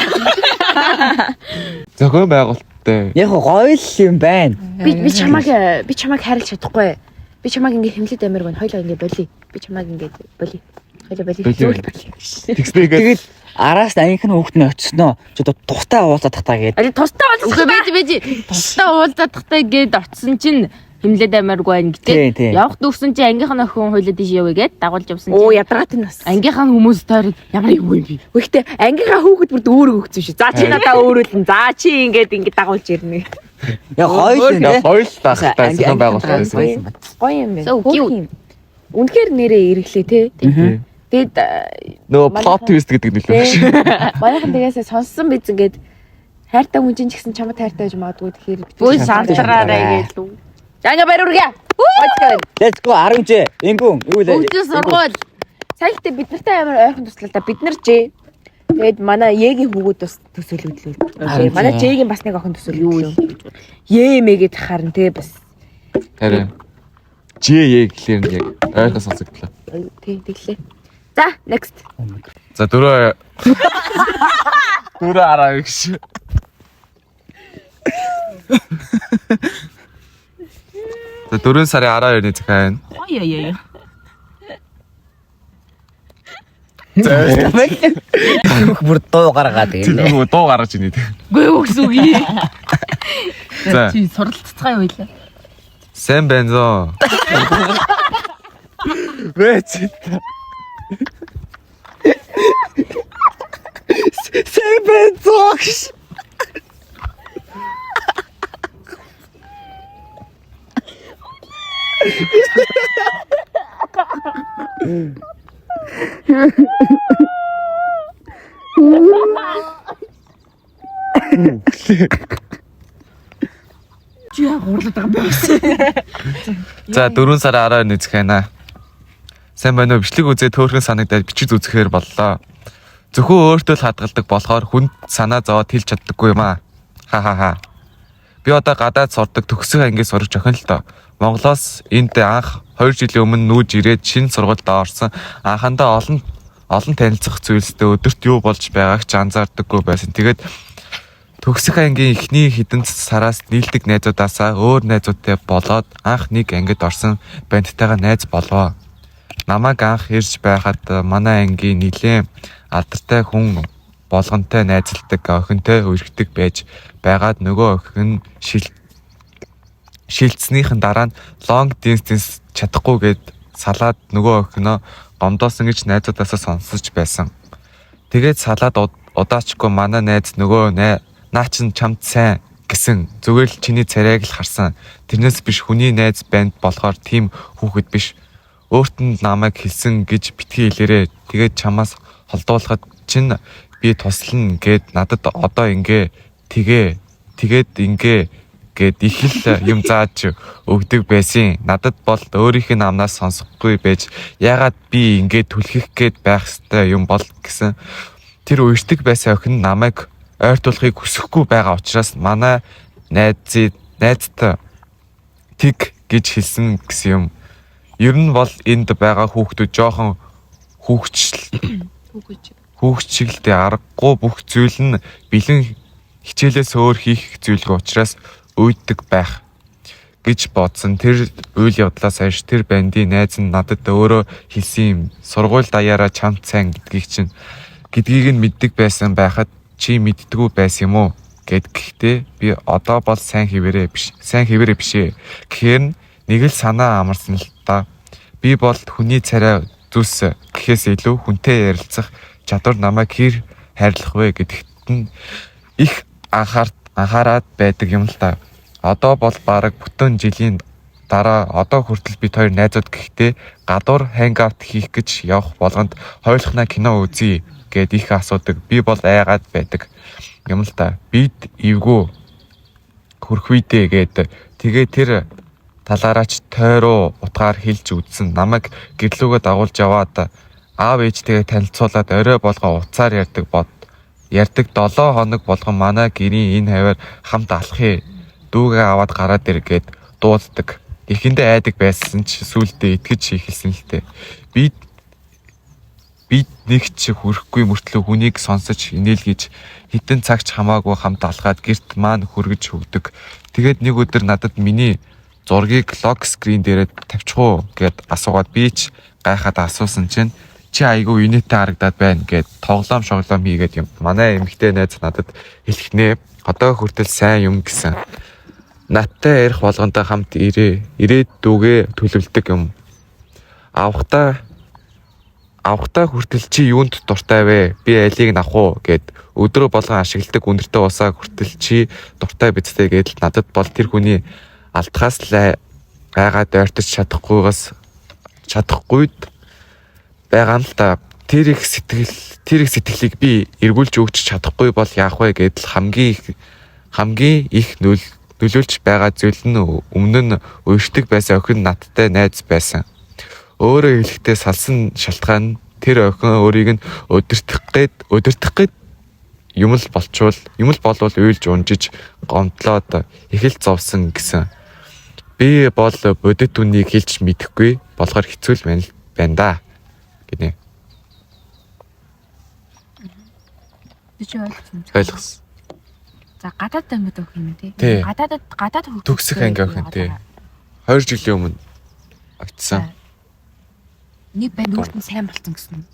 Зохион байгуулалттай. Яг гоё л юм байна. Би чамайг хайрлаж чадахгүй. Би чамайг ингээ хэмлээд амир байна. Хоёлоо ингээ боли. Би чамайг ингээ боли. Хоёлоо боли. Боли. Тэгснэ гээд Тэгээд араас нь ангийнх нь хүүхэд нь очсноо. Чи тустай уулзаад тахтаа гээд. Али тустай Үгүй, бэж бэж. Тусдаа уулзаад тахтай гээд очсон чинь хэмлээд амиаргүй байна Тий, гэдэг. тий. Явах дүүрсэн чинь ангийнх нь охин хойлоо тийш явъя гээд дагуулж явсан Оо чинь ядаргаат нь бас. ангийнх нь хүмүүс тойрог ямар юм юм бэ? Гэхдээ ангийнхаа хүүхэд бүр дүүрэг өгсөн шүү. За чи надаа өөрөөлн. За чи ингээд ингээд дагуулж ирнэ. Яг гоё л юм Яг те. гоё л тахтай зохион байгуулалттай. Гоё юм байна. Гоё юм байна. So cute. Хөөрхөн юм. Үнэхээр нэрээ эргэлээ те. Тий. Тэгэд Нөгөө plot twist гэдэг нь илүү биш. Манайхан тэгээсээ сонссон биз, ингээд хайртай хүн чинь ч гэсэн чамд хайртай байж магадгүй, тэгэхээр Бүү шантраарай гээл үү. За ингээ баяр үргээ. Гоё. Let's go 10 Ж. Ингүн юу лээ? Хөгжил сургууль. Сайн гэхдээ бид нартай амар ойрхон туслаа та. Бид нар Ж. Тэгээд манай Егийн хүүгүүд бас төсөөлөгдлөө. Харин Манай тий. Ж-гийн бас нэг охин төсөөлөгдлөө. Е мэгээд харин те бас. Харин Ж Е гэхлээр нь яг ойрхон сонсогдлоо. Тий, тэглээ. За, next. За, дөрөв дөрөв араа гэж. За, 4 сарын 12-ны захиа байна. Ой ой ой. Бүр дуу гаргаад Тэр ингэ. нөгөө дуу гаргаж ийнэ. Үгүй юу гэсэн үг юм. За. Чи суралццгаа юу вэ? Сайн байна зөө. Вэч. Сайн байна зогш. Чи яа гурлаад байгаа юм бэ? За, 4 сарын 12-ны захиа. Сайн байна уу? Бичлэг үзээ төөрхөн санагдаад бичиж үзэхээр боллоо. Зөвхөн өөртөө л хадгалдаг болохоор хүнд санаа зовоод хэлж чаддаггүй юм аа. Ха ха ха. Би одоо гадаад сурдаг төгсөх ангийн сурагч охин л доо. Монголоос энд анх 2 жилийн өмнө нүүж ирээд шинэ сургуульд орсон. Анхандаа олон олон танилцах зүйлстэй өдөрт юу болж байгааг ч анзаардаггүй байсан. Тэгээд төгсөх ангийн эхний хэдэн сараас нийлдэг найзуудаасаа өөр найзуудтай болоод анх нэг ангид орсон бандтайгаа найз болвоо. Намайг анх ирж байхад манай ангийн нилээн алдартай хүн болгонтой найзалдаг охинтой үерхдэг байж байгаад нөгөө охин шил шилцснийхэн дараа нь long distance чадахгүй гээд Салаад нөгөө охиноо гомдоосон гэж найзуудаасаа сонсож байсан. Тэгээд салаад удаачгүй манай найз нөгөө наа чин чамд сайн гэсэн, зүгээр л чиний царайг л харсан. Тэрнээс биш хүний найз банд болохоор тийм хүүхэд биш. Өөрт нь намайг хэлсэн гэж битгий хэлээрээ. Тэгээд чамаас холдуулахад чин би туслана гэд надад одоо ингээ тэгээ тэгээд ингээ гэд их л юм зааж өгдөг байсан. Надад бол өөрийнх нь амнаас сонсохгүй байж яагаад би ингээ түлхэх гээд байх ёстой юм бол гэсэн. Тэр уяртаг байсан охин намайг ойртуулахыг хүсэхгүй байгаа учраас манай найзд тэг гэж хэлсэн гэсэн юм. Ер нь бол энд байгаа хүүхдүүд жоохон хүүхчгэлтэй, аргагүй бүх зүйл нь бэлэн хичээлээс өөр хийх зүйлгүй учраас уйддаг байх гэж бодсон. Тэр үйл явдлаас хойш тэр бандын найз нь надад өөрөө хэлсэн юм. Сургууль даяараа чамд сайн гэдгийг нь мэддэг байсан байхад чи мэддэггүй байсан юм уу гэд. Гэхдээ би одоо бол сайн хэвээрээ биш. Сайн хэвээрээ биш ээ. Гэхээр нэг л санаа амарсан л та. Би бол хүний царай зүс гэхээс илүү хүнтэй ярилцах чадвар намайг хэр хайрлах вэ гэдэгт нь их анхаарад байдаг юм л та. Одоо бол бараг бүтэн жилийн дараа одоо хүртэл бид хоёр найзууд. Гэхдээ гадуур hangout хийх гэж явах болгонд хоёулахнаа кино үзье гэд их асуудаг. Би бол айгаад байдаг юм л та. Бид эвгүй хөрхүйдээ гэд тэгээ тэр талаараач тойроо утгаар хэлж үзсэн. Намайг гэрлүүгээ дагуулж яваад аав ээжтэйгээ танилцуулаад орой болгон утсаар ярьдаг бод ярьдаг 7 хоног болгон манай гэрийн энэ хаваар хамт алхъя. Дүүгээ аваад гараад ир гэд дууддаг. Эхэндээ айдаг байсан ч сүүлдээ итгэж эхэлсэн л дээ. Бид нэг ч хүрэхгүй мөртлөө хүнийг сонсож инээлгэж хэдэн цагч хамаагүй хамт алхаад гэрт маань хүргэж өгдөг. Тэгээд нэг өдөр надад миний зургийг lock screen дээрээ тавьчих уу гэд асуугаад би ч гайхаад асуусан чинь чи айгүй инээдтэй харагдаад байна гэд тоглоом шоглоом хийгээд юм. Манай эмэгтэй найз надад хэлэхнээ одоо хүртэл сайн юм гэсэн. Надтай ярих болгонтой хамт ирээд дүүгээ төлөвлөдөг юм. Авахтаа хүртэл чи юунд дуртай вэ? Би алийг нь авах уу гэд өдрөө болгон ашигладаг өндөртэй усаа хүртэл чи дуртай биз дээ гэдэл надад бол тэр хүний алдахаас л айгаад ойртож чадахгүйд байгаа юм л та. Тэр их сэтгэлийг би эргүүлж өгч чадахгүй бол яах вэ гэдэл хамгийн их нөлөөлж байгаа зүйл нь өмнө нь уяртаг байсан охин надтай найз байсан. Өөрөөр хэлэхдээ салсан шалтгаан нь тэр охин өөрийг нь удирдах гээд юм л болвол уйлж унжиж гомдлоод их л зовсон гэсэн. Би бол бодит үнийг хэлж мэдэхгүй болохоор хэцүү л байна байна да гинэ. Би чи ойлгосон. Ойлгосон. За, гадаад ангид охин юм тий. Тий. Гадаад хүүхэд. Төгсөх анги охин тий. 2 жилийн өмнө очсон. Нэг банд өөрт нь сайн болсон гэсэн үү?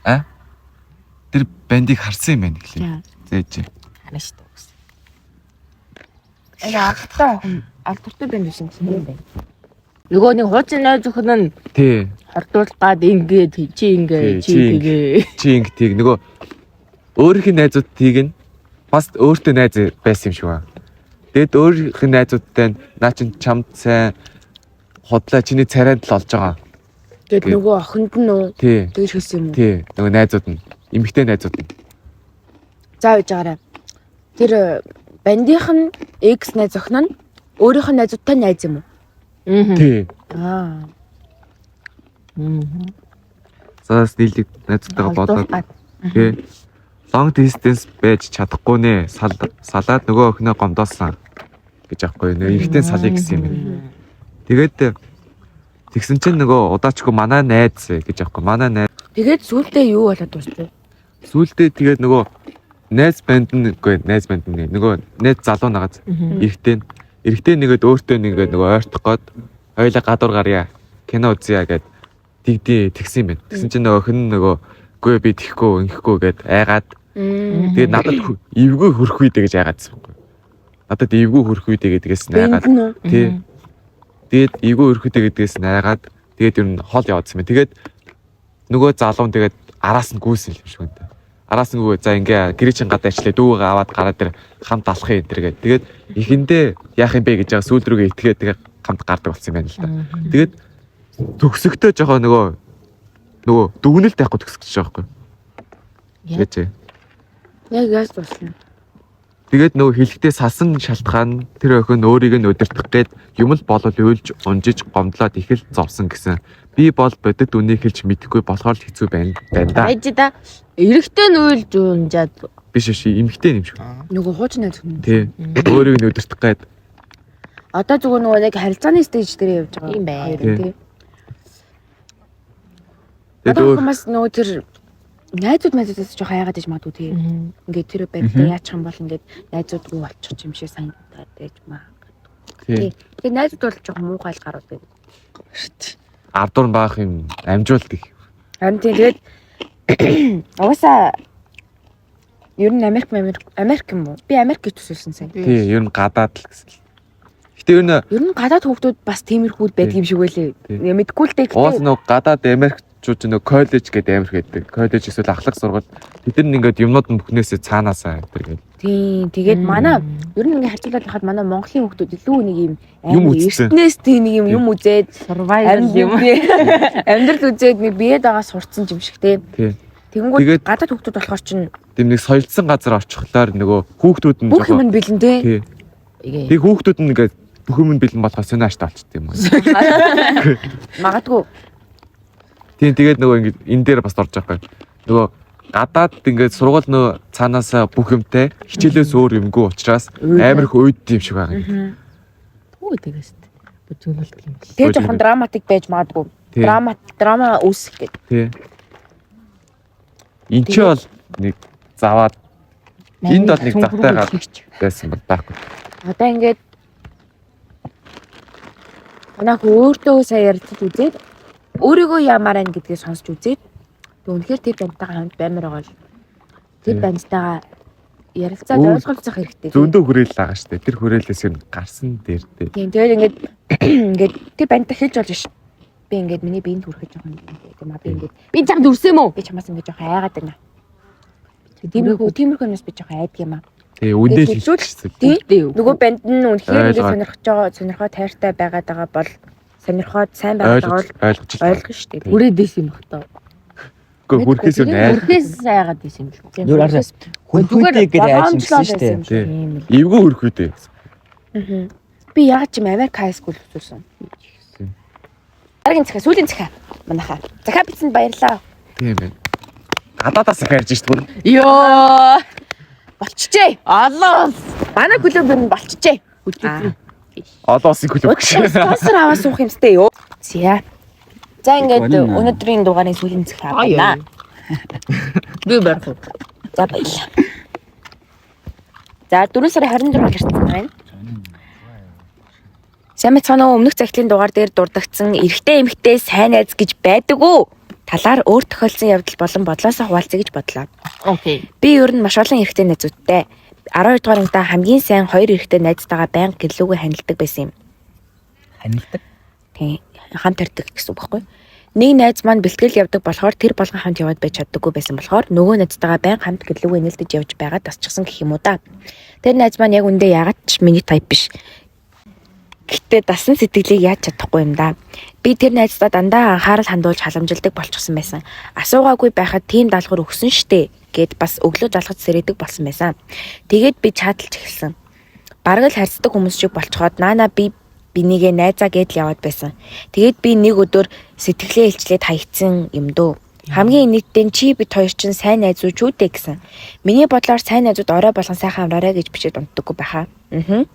А? Тэр бандыг харсан юм байна гэлээ. Зээж. Харна шүү дээ гэсэн. Энэ алдартай охин, алдартай банд байсан гэсэн юм байна. Нөгөө нэг хуучин найз охин нь Тий. хордуулах гад ингээд чи ингээ Тий, чи чи тэгээ. Чи ингэтийг нөгөө өөрийнх нь найзуудтыг нь бас өөртөө найз байсан юм шиг байна. Тэгэд өөрийнх нь найзуудтай нь наа чин чамд сайн худлаа чиний царайд л олж байгаа. Тэгэд нөгөө охинд нь үү? Тий. Тэгж хэлсэн юм уу? Тий. Нөгөө найзууд нь эмэгтэй найзууд нь. За, байж байгаарай. Тэр бандийнх нь ex найз охин нь өөрийнх нь найзуудтай найз юм уу? Тий. Аа. Заас нийлэг найзуудтайгаа болоод тий. Long distance байж чадахгүй нэ. Салаад нөгөө охиноо гомдоосон гэж аахгүй нэ. Эрэгтэй салъя гэсэн юм байна. Тэгээд тэгсэн чинь нөгөө удаачгүй манай найз гэж аахгүй. Манай найз Тэгээд сүүлдээ юу болоод дуусчих вэ? Сүүлдээ тэгээд нөгөө найз банд нь, үгүй, найз банд нь нөгөө найз залуу нагааз эрэгтэй нь эрэгтэй нэгэд өөртөө нэгэд нөгөө ойртох гээд хоёлаа гадуур гарья, кино үзье гэд тэгдий тэгсэн юм байна. Тэгсэн чинь нөгөө охин нь нөгөө үгүй, би тэхгүй ингэхгүй гэд айгаад тэгээд надад эвгүй хөрөх үү гэж айгаадсан байхгүй. Надад эвгүй хөрөх үү гэдгээс нь айгаад Банд нь үү? Тий. Тэгээд эвгүй хөрөх үү гэдгээс нь айгаад Тэгээд ер нь хол яваадсан юм. Тэгээд нөгөө залуу нь тэгээд араас нь гүйсэн юм шиг байна. Араас нь гүгээ за ингээ гэрээ чин гадаа ичлээ дүүгээ аваад гараад тэр хамт алах юм энэ гээд. Тэгээд эхэндээ яах юм бэ гэж байгаа сүүл рүүгээ итгээд тэгээд хамт гардаг болсон юм байна л да. Тэгээд төгсөгтөө жоохон нөгөө дүгнэлт байхгүй төгсөж байгаа байхгүй. Яаж вэ? Яг яаж дуусна? Тэгээд нөгөө хэлэхдээ сасан шалтгаан тэр охин өөрийг нь удирдах гээд юм л болол уйлж унжиж гомдлоод их л зовсон гэсэн. Би бол бодит үнийг хэлж мэдэхгүй болохоор л хэцүү байна байна да. Байж да. Эрэгтэй нь уйлж унжаад Биш биш эмэгтэй юм шиг. Нөгөө хуучин найз хүн. Тий. Өөрийг нь удирдах гээд Одоо зүгээр нөгөө нэг харилцааны stage дээр явж байгаа. Тийм байна. Хоёр нь, тий. тэгээд Одоо өөр хүмүүс нөгөө тэр найзуудаас жоохон айгаад иж магадгүй тий. Ингээд тэр байдлаа яачих юм бол ингээд найзуудгүй болчих юм шиг санагдаад байж магадгүй. тий. Тэгээд найзууд бол жоохон муухай л гарууд байдаг. Ардуур баах юм амжуулдаг. Харин тийм тэгээд угаасаа ер нь Америк Америк Америк юм уу? Би Америкийг төсөөлсөн сайн. Тий, ер нь гадаад л гэсэн. Гэтэ ер нь Ер нь гадаад хүүхдүүд бас тиймэрхүүд байдаг юм шиг байлээ. Тий. Мэдгүй л дээ. уус Гэтэ нөгөө гадаад Америкчууд нөгөө коллеж гэдэг Америк гэдэг. Коллеж эсвэл ахлах сургууль тэд нар ингээд юмнууд нь бүхнээсээ цаанаасаа энэ гэдэг. тийм тэгээд манай ер нь ингээд харьцуулаад байхад манай Монголын хүүхдүүд илүү нэг юм Юм амар үзсэн. эртнээс тийм нэг юм юм үзээд survival юм. амьдрал үзээд нэг бие дагаа сурцсан юм шиг те. Тий. Тэгэнгүүт Тэгээд- гадаад хүүхдүүд болохоор чинь Тийм нэг соёлдсон газар очихлоор нөгөө хүүхдүүд нь бүх юм нь бэлэн те. Тий. Тэг хүүхдүүд нь ингээд бүх юм нь бэлэн болохоо сониаштай болчт юм уу. Магадгүй. Тийм тэгээд нөгөө ингээд энэ дээр бас орж байгаа юм. Нөгөө гадаад ингээд сургууль нөгөө цаанаасаа бүх юмтай хичээлээс өөр юмгүй учраас амар их уйд юм шиг байгаа юм. Түү тэгээс. Бүжгэлт юм. Тэгээ жоохон драматик байж магадгүй. Тий. Драма үүсэх гээд. Тий. Энд чи бол нэг заваад энд бол нэг завтай гар байсан бол байхгүй. Одоо ингээд манайх өөртөө сая ярилцаж үзээд өөрийгөө ямар байна гэдгийг сонсч үзээд тэг үнэхээр тэр бандтайгаа хамт баймар байгаа бол тэр Тий. бандтайгаа ярилцаад Өөр- ойлголцох хэрэгтэй. тий. Зөндөө хүрээл байгаа штэ. Тэр хүрээлээс юм гарсан дээр дээ. Тийм тэгээд ингээд ингээд тэр бандтай хэлж болж ш. Би ингээд миний биеинд хүрэхэд жоохон ингээд юм а би ингээд Би чамд үрсэн юм уу? би чамаас ингээд жоохон айгаад байна. Тиймэрхүү юмнаас би жоохон айдаг юм а. Тий, үндэ л Тэгээд хэлжүүл- хэлчихсэн. Тий. Тий. Нөгөө банд нь үнэхээр ингээд Ойлгоод. сонирхож байгаа сонирхоо тайртай байгаад байгаа бол сонирхоод сайн байгаад байгаа Ойлгож бол ойлгож л. ойлгоно шүү дээ. Хүрээд исэн юм бах таа. Үгүй хүрхээс юм айл. Хүрхээс айгаад исэн юм шүү. Тийм, Нүр арай зүгээр Хөрхүүдээ гэдэг айж юмсан болгоомжлоод шүү байсан дээ. юм шиг юм л. Эвгүй хүрхүүдээ. Мгм. Би яагаад ч юм Америк high school үзүүлсэн. Тийм. Дараагийн захиа, сүүлийн захиа. Манайхаа. Захиа бичсэнд баярлалаа. Тийм байна. Гадаадаас их ярьж штэ бүр. Йоо. Болчихжээ. Олон. Манай клуб ер нь болчихжээ. Олон улсын клуб гэж. Спонсор аваа суух юмстэй юу? За. За ингээд Гонин. өнөөдрийн дугаарын сүүлийн захиа байна. Би барих уу? За баярлалаа. За 4 сарын 24-нд ирсэн байна. Сайн мэцгаана уу? Өмнөх захидлын дугаар дээр дурдгдсан эрэгтэй эмэгтэй сайн найз гэж байдаг уу? Талаар өөр тохиолдсон явдал болон бодлоосоо хуваалцъя гэж бодлоо. Окей. Би ер нь маш олон эрэгтэй найзуудтай 12 дугаар ангидаа хамгийн сайн хоёр эрэгтэй найзтайгаа байнга гэрлүүгээ ханилдаг байсан юм. Ханилдаг. Тийм хамт харьдаг гэсэн үг байхгүй юу? Нэг найз маань бэлтгэл явдаг болохоор тэр болгон хамт яваад байж чаддаггүй байсан болохоор нөгөө найзтайгаа байнга хамт гэрлүүгээ нээлтэж явж байгаа тасчихсан гэх юм уу да. Тэр найз маань яг үндэ яагаад ч миний тайп биш. Гэтэ дасан сэтгэлийг яаж чадахгүй юм да. Би тэр найздаа дандаа анхаарал хандуулж халамжилдаг болчихсон байсан. Асуугаагүй байхад тийм даалгавар өгсөн штэ гэд бас өглөө залгаж сэрээдэг болсон байсан. Тэгээд би чаталж эхэлсэн. Бараг л харьцдаг хүмүүс шиг болцоход наана би бинийгээ найзаа гэдэл яваад байсан. Тэгээд би нэг өдөр сэтгэлээ илчлээд хаягдсан юм дөө. Хамгийн нийтдээ чи бид хоёр чинь сайн найзууч үү дээ гэсэн. Миний бодлоор сайн найзууд орой болгон сайхан амраарай гэж бичээд унтдаггүй байхаа. Аа.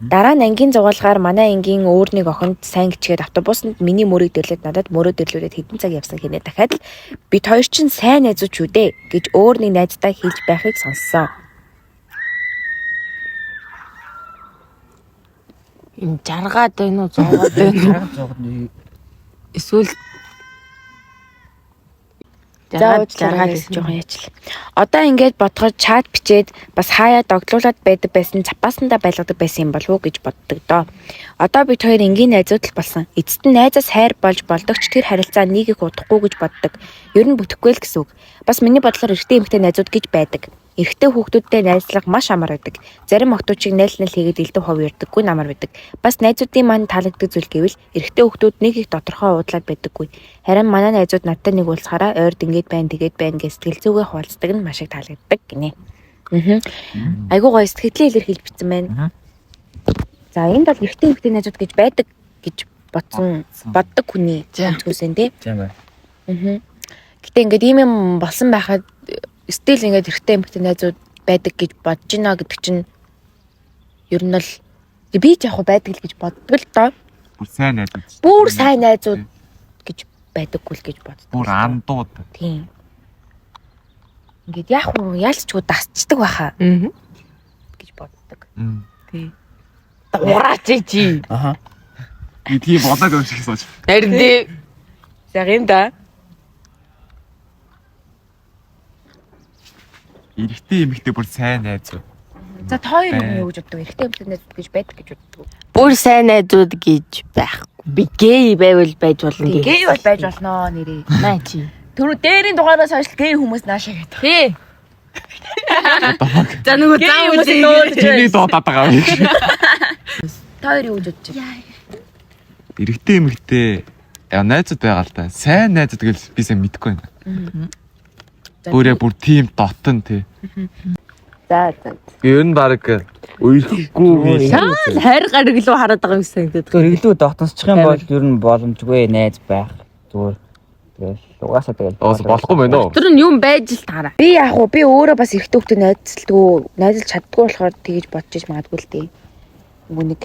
Дараа нь ангийн зугаалгаар манай ангийн өөр нэг охинд сайн гिचгээд автобусанд миний мөрийг дэрлээд надад мөрөө дэрлүүлээд хэдэн цаг явсан хинэ дахиад л бид хоёр чинь сайн найзууч үү дээ гэж өөр нэг найздаа хэлж байхыг сонссон. Юм жаргаад байна уу, зуугаад байна уу? Эсвэл За уучлаарай гэсэн жоохон яачлаа. Одоо ингээд бодоход чат бичээд бас хаяа догтлуулад байдаг байсан, запасандаа байлгадаг байсан юм болов уу гэж боддог доо. Одоо бид хоёр энгийн найзууд л болсон. Эцэст нь найзаас хайр болж болдогч тэр харилцаа нэг их удахгүй гэж боддог. Ер нь бүтэхгүй л гэсэн үг. Бас миний бодлоор эрэгтэй эмэгтэй найзууд гэж байдаг. Эрэгтэй хүүхдүүдтэй найзлах маш амар байдаг. Зарим охтууд шиг найл найл хийгээд элдв хов ярьдаггүй нь амар байдаг. Бас найзуудын маань таалагддаг зүйл гэвэл эрэгтэй хүүхдүүд нэг их тодорхой уудлаад байдаггүй. Харин манай найзууд надтай нэг уулзахаараа ойрд ингээд байна, тэгээд байна гэж сэтгэл зүгээ хуваалцдаг нь маш их таалагддаг гинэ. Аа. Айгуу гоё сэтгэлээ илэрхийлж бичсэн байна. За энд бол эрэгтэй эмэгтэй найзууд гэж байдаг гэж бодсон боддог хүний өнцгөөс нь тий. Тийм бай. Аа. Гэтэ ингээд ийм юм болсон байхад стил ингээд эрэгтэй эмэгтэй найзууд байдаг гэж бодож байна гэдэг чинь ер нь бол би ч яг хуу байдаг л гэж боддог л доо. Бүр сайн найзууд. Бүр сайн найзууд гэж байдаггүй л гэж боддог. Бүр андууд. Тийм. Ингээд яг уу яалчгүй дасчдаг байхаа Аа. гэж боддог. Тий. Ураач чи. Аха. Би тийм болоод юм шиг сууж. Харин тий. Загин да. Эрэгтэй эмэгтэй бүр сайн найзууд. За та хоёр юм юу гэж боддог? Эрэгтэй эмэгтэй найзууд гэж байдаг гэж боддог. Бүр сайн найзууд гэж байхгүй. Би гей байвал байж болно гэх. Гей бол байж болно нэрээ. Наа чи. Түрүү дээрийн дугаараас хойш гей хүмүүс наашаа гэдэг. Тий. За нөгөө Гей зам хүмүүсийг үзээ. дуудаж Чиний дуудаад байгаа юм. Та хоёр юу гэж бодож байна? Эрэгтэй эмэгтэй яа найзууд байгаа л да. Сайн найзууд гэж би сайн мэдэхгүй байна. За, Бүрээ бүр тийм дотн тий. За за. Ер нь баг үерхгүй Шал хайр гараг руу хараад байгаа юм шиг санагдаад. Тэгэхээр илүү дотносчих юм бол ер нь боломжгүй найз байх. Зүгээр тэгэл угаасаа тэгэл. Уус болохгүй мэн үү? Тэр нь юм байж л таараа. Би яг уу би өөрөө бас эрэгтэй хүүхдээ найзалдгүй, найзалж чаддгүй болохоор тэгэж бодож иж магадгүй л дээ. Нөгөө нэг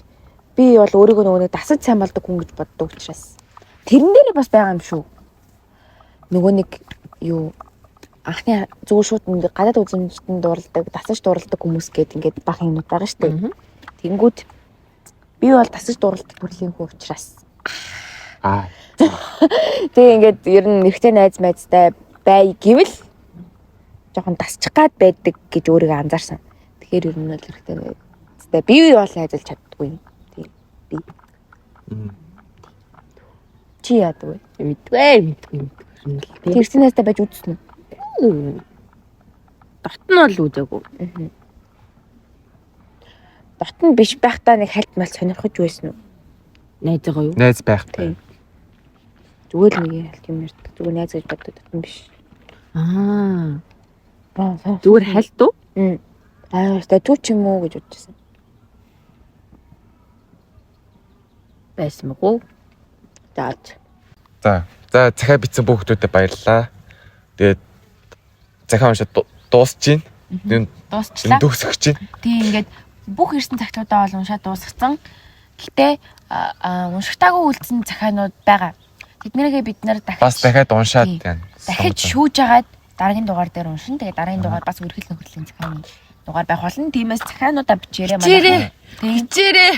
би бол өөрийгөө нөгөө нэг дасаж сайн болдог хүн гэж боддог учраас тэрэн дээр бас байгаа юм шүү. Нөгөө нэг юу анхны зүгээр шууд ингээ гадаад үзэмжтэн дурладаг, дасаж дурладаг хүмүүс гээд ингээд бах юмнууд байгаа шүү дээ. Тэнгүүд би бол дасаж дурладаг төрлийн хүн учраас Аа. Тэгээ ингээд ер нь эрэгтэй найз майзтай бай гэвэл жоохон дасчих гад байдаг гэж өөрийгөө анзаарсан. Тэгэхээр ер нь бол эрэгтэй найзтай би бол найзалж чаддгүй. Тийм би. Чи яадаг вэ? Мэдгүй мэдгүй мэдгүй. Эрэгтэй найзтай байж үзсэн үү? Дотн бол үзээгүй. Дотн биш байхдаа нэг хальт мал сонирхож байсан уу? Найзаагаа юу? Найз байхгүй. Тийм. Зүгээр л нэг хальт юм ярьдаг. Зүгээр найз гэж боддог дотн биш. Аа. Аа. Зүгээр хальт уу? Аа, стату ч юм уу гэж бодчихсон. Байсан мэгүү. За. За. За захиа бичсэн бүх хүмүүстээ баярлалаа. Тэгээд захиа уншаад дуусч байна. Энэ Дуусчлаа. төгсөх чинь. Тийм ингээд бүх ирсэн захиудаа бол уншаад дуусгацсан. Гэтэ уншигтаагүй үлдсэн захианууд байгаа. Тэднэрийгээ бид нар дахиж Бас дахиад уншаад Тийм. байна. дахиж шүүж агаад дараагийн дугаар дээр уншин. Тэгээ дараагийн дугаар бас үргэлж нөхөрлийн захианы дугаар байх болно. Тиймээс захиануудаа бичээрэй Бичээрэй. Тийм. Хичээрээ.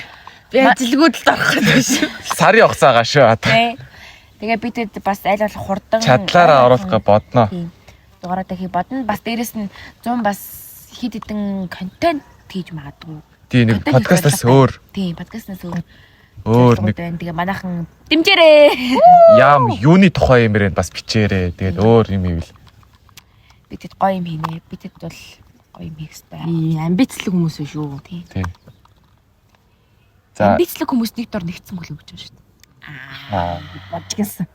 Би ажилгүйд л орох гэдэг шүү. Сарын хугацаагаа шүү. Тийм. Тэгээ бидэд бас аль болох хурдан Чадлаараа оруулах гэж бодноо. Тийм. Дугаараа дахиж бодно. Бас дээрэс нь 100 бас хид хідэн контент хийж магадгүй. Тийм нэг Контент хийх подкастаас зорилготой. өөр Тийм, подкастнаас өөр. өөр нэг байна. Тэгээ манайхан дэмжээрэй. яам юуны тухай юм бэ бас бичээрэй. Тэгээд өөр юм ивэл. Бидэд гоё юм хийнэ. Бидэд бол гоё юм хийх ёстой. Ийм амбицлэг хүмүүс биш үү? Тийм. За Амбицлэг хүмүүс нэг дор нэгдсэн мөлөө гэж байна шүү дээ. аа. Бодчихсон.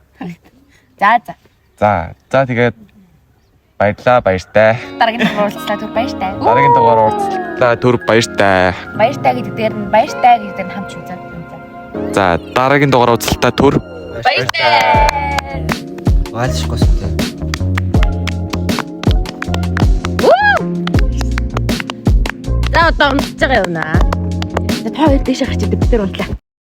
За за. За за тэгээд баярлаа баяртай. Дараагийн дугаар уулзлаа түр баяртай. Дараагийн дугаар уулзлаа түр баяртай. Баяртай гэдэг дээр нь баяртай гэдэг дээр нь хамт шүү. За. За дараагийн дугаар уулзлаа түр Баяртай. Ваалшгүй сүнтэй. За одоо унтж байгаа юм аа. За та хоёр дэше гарч идэв бид тэр унтлаа.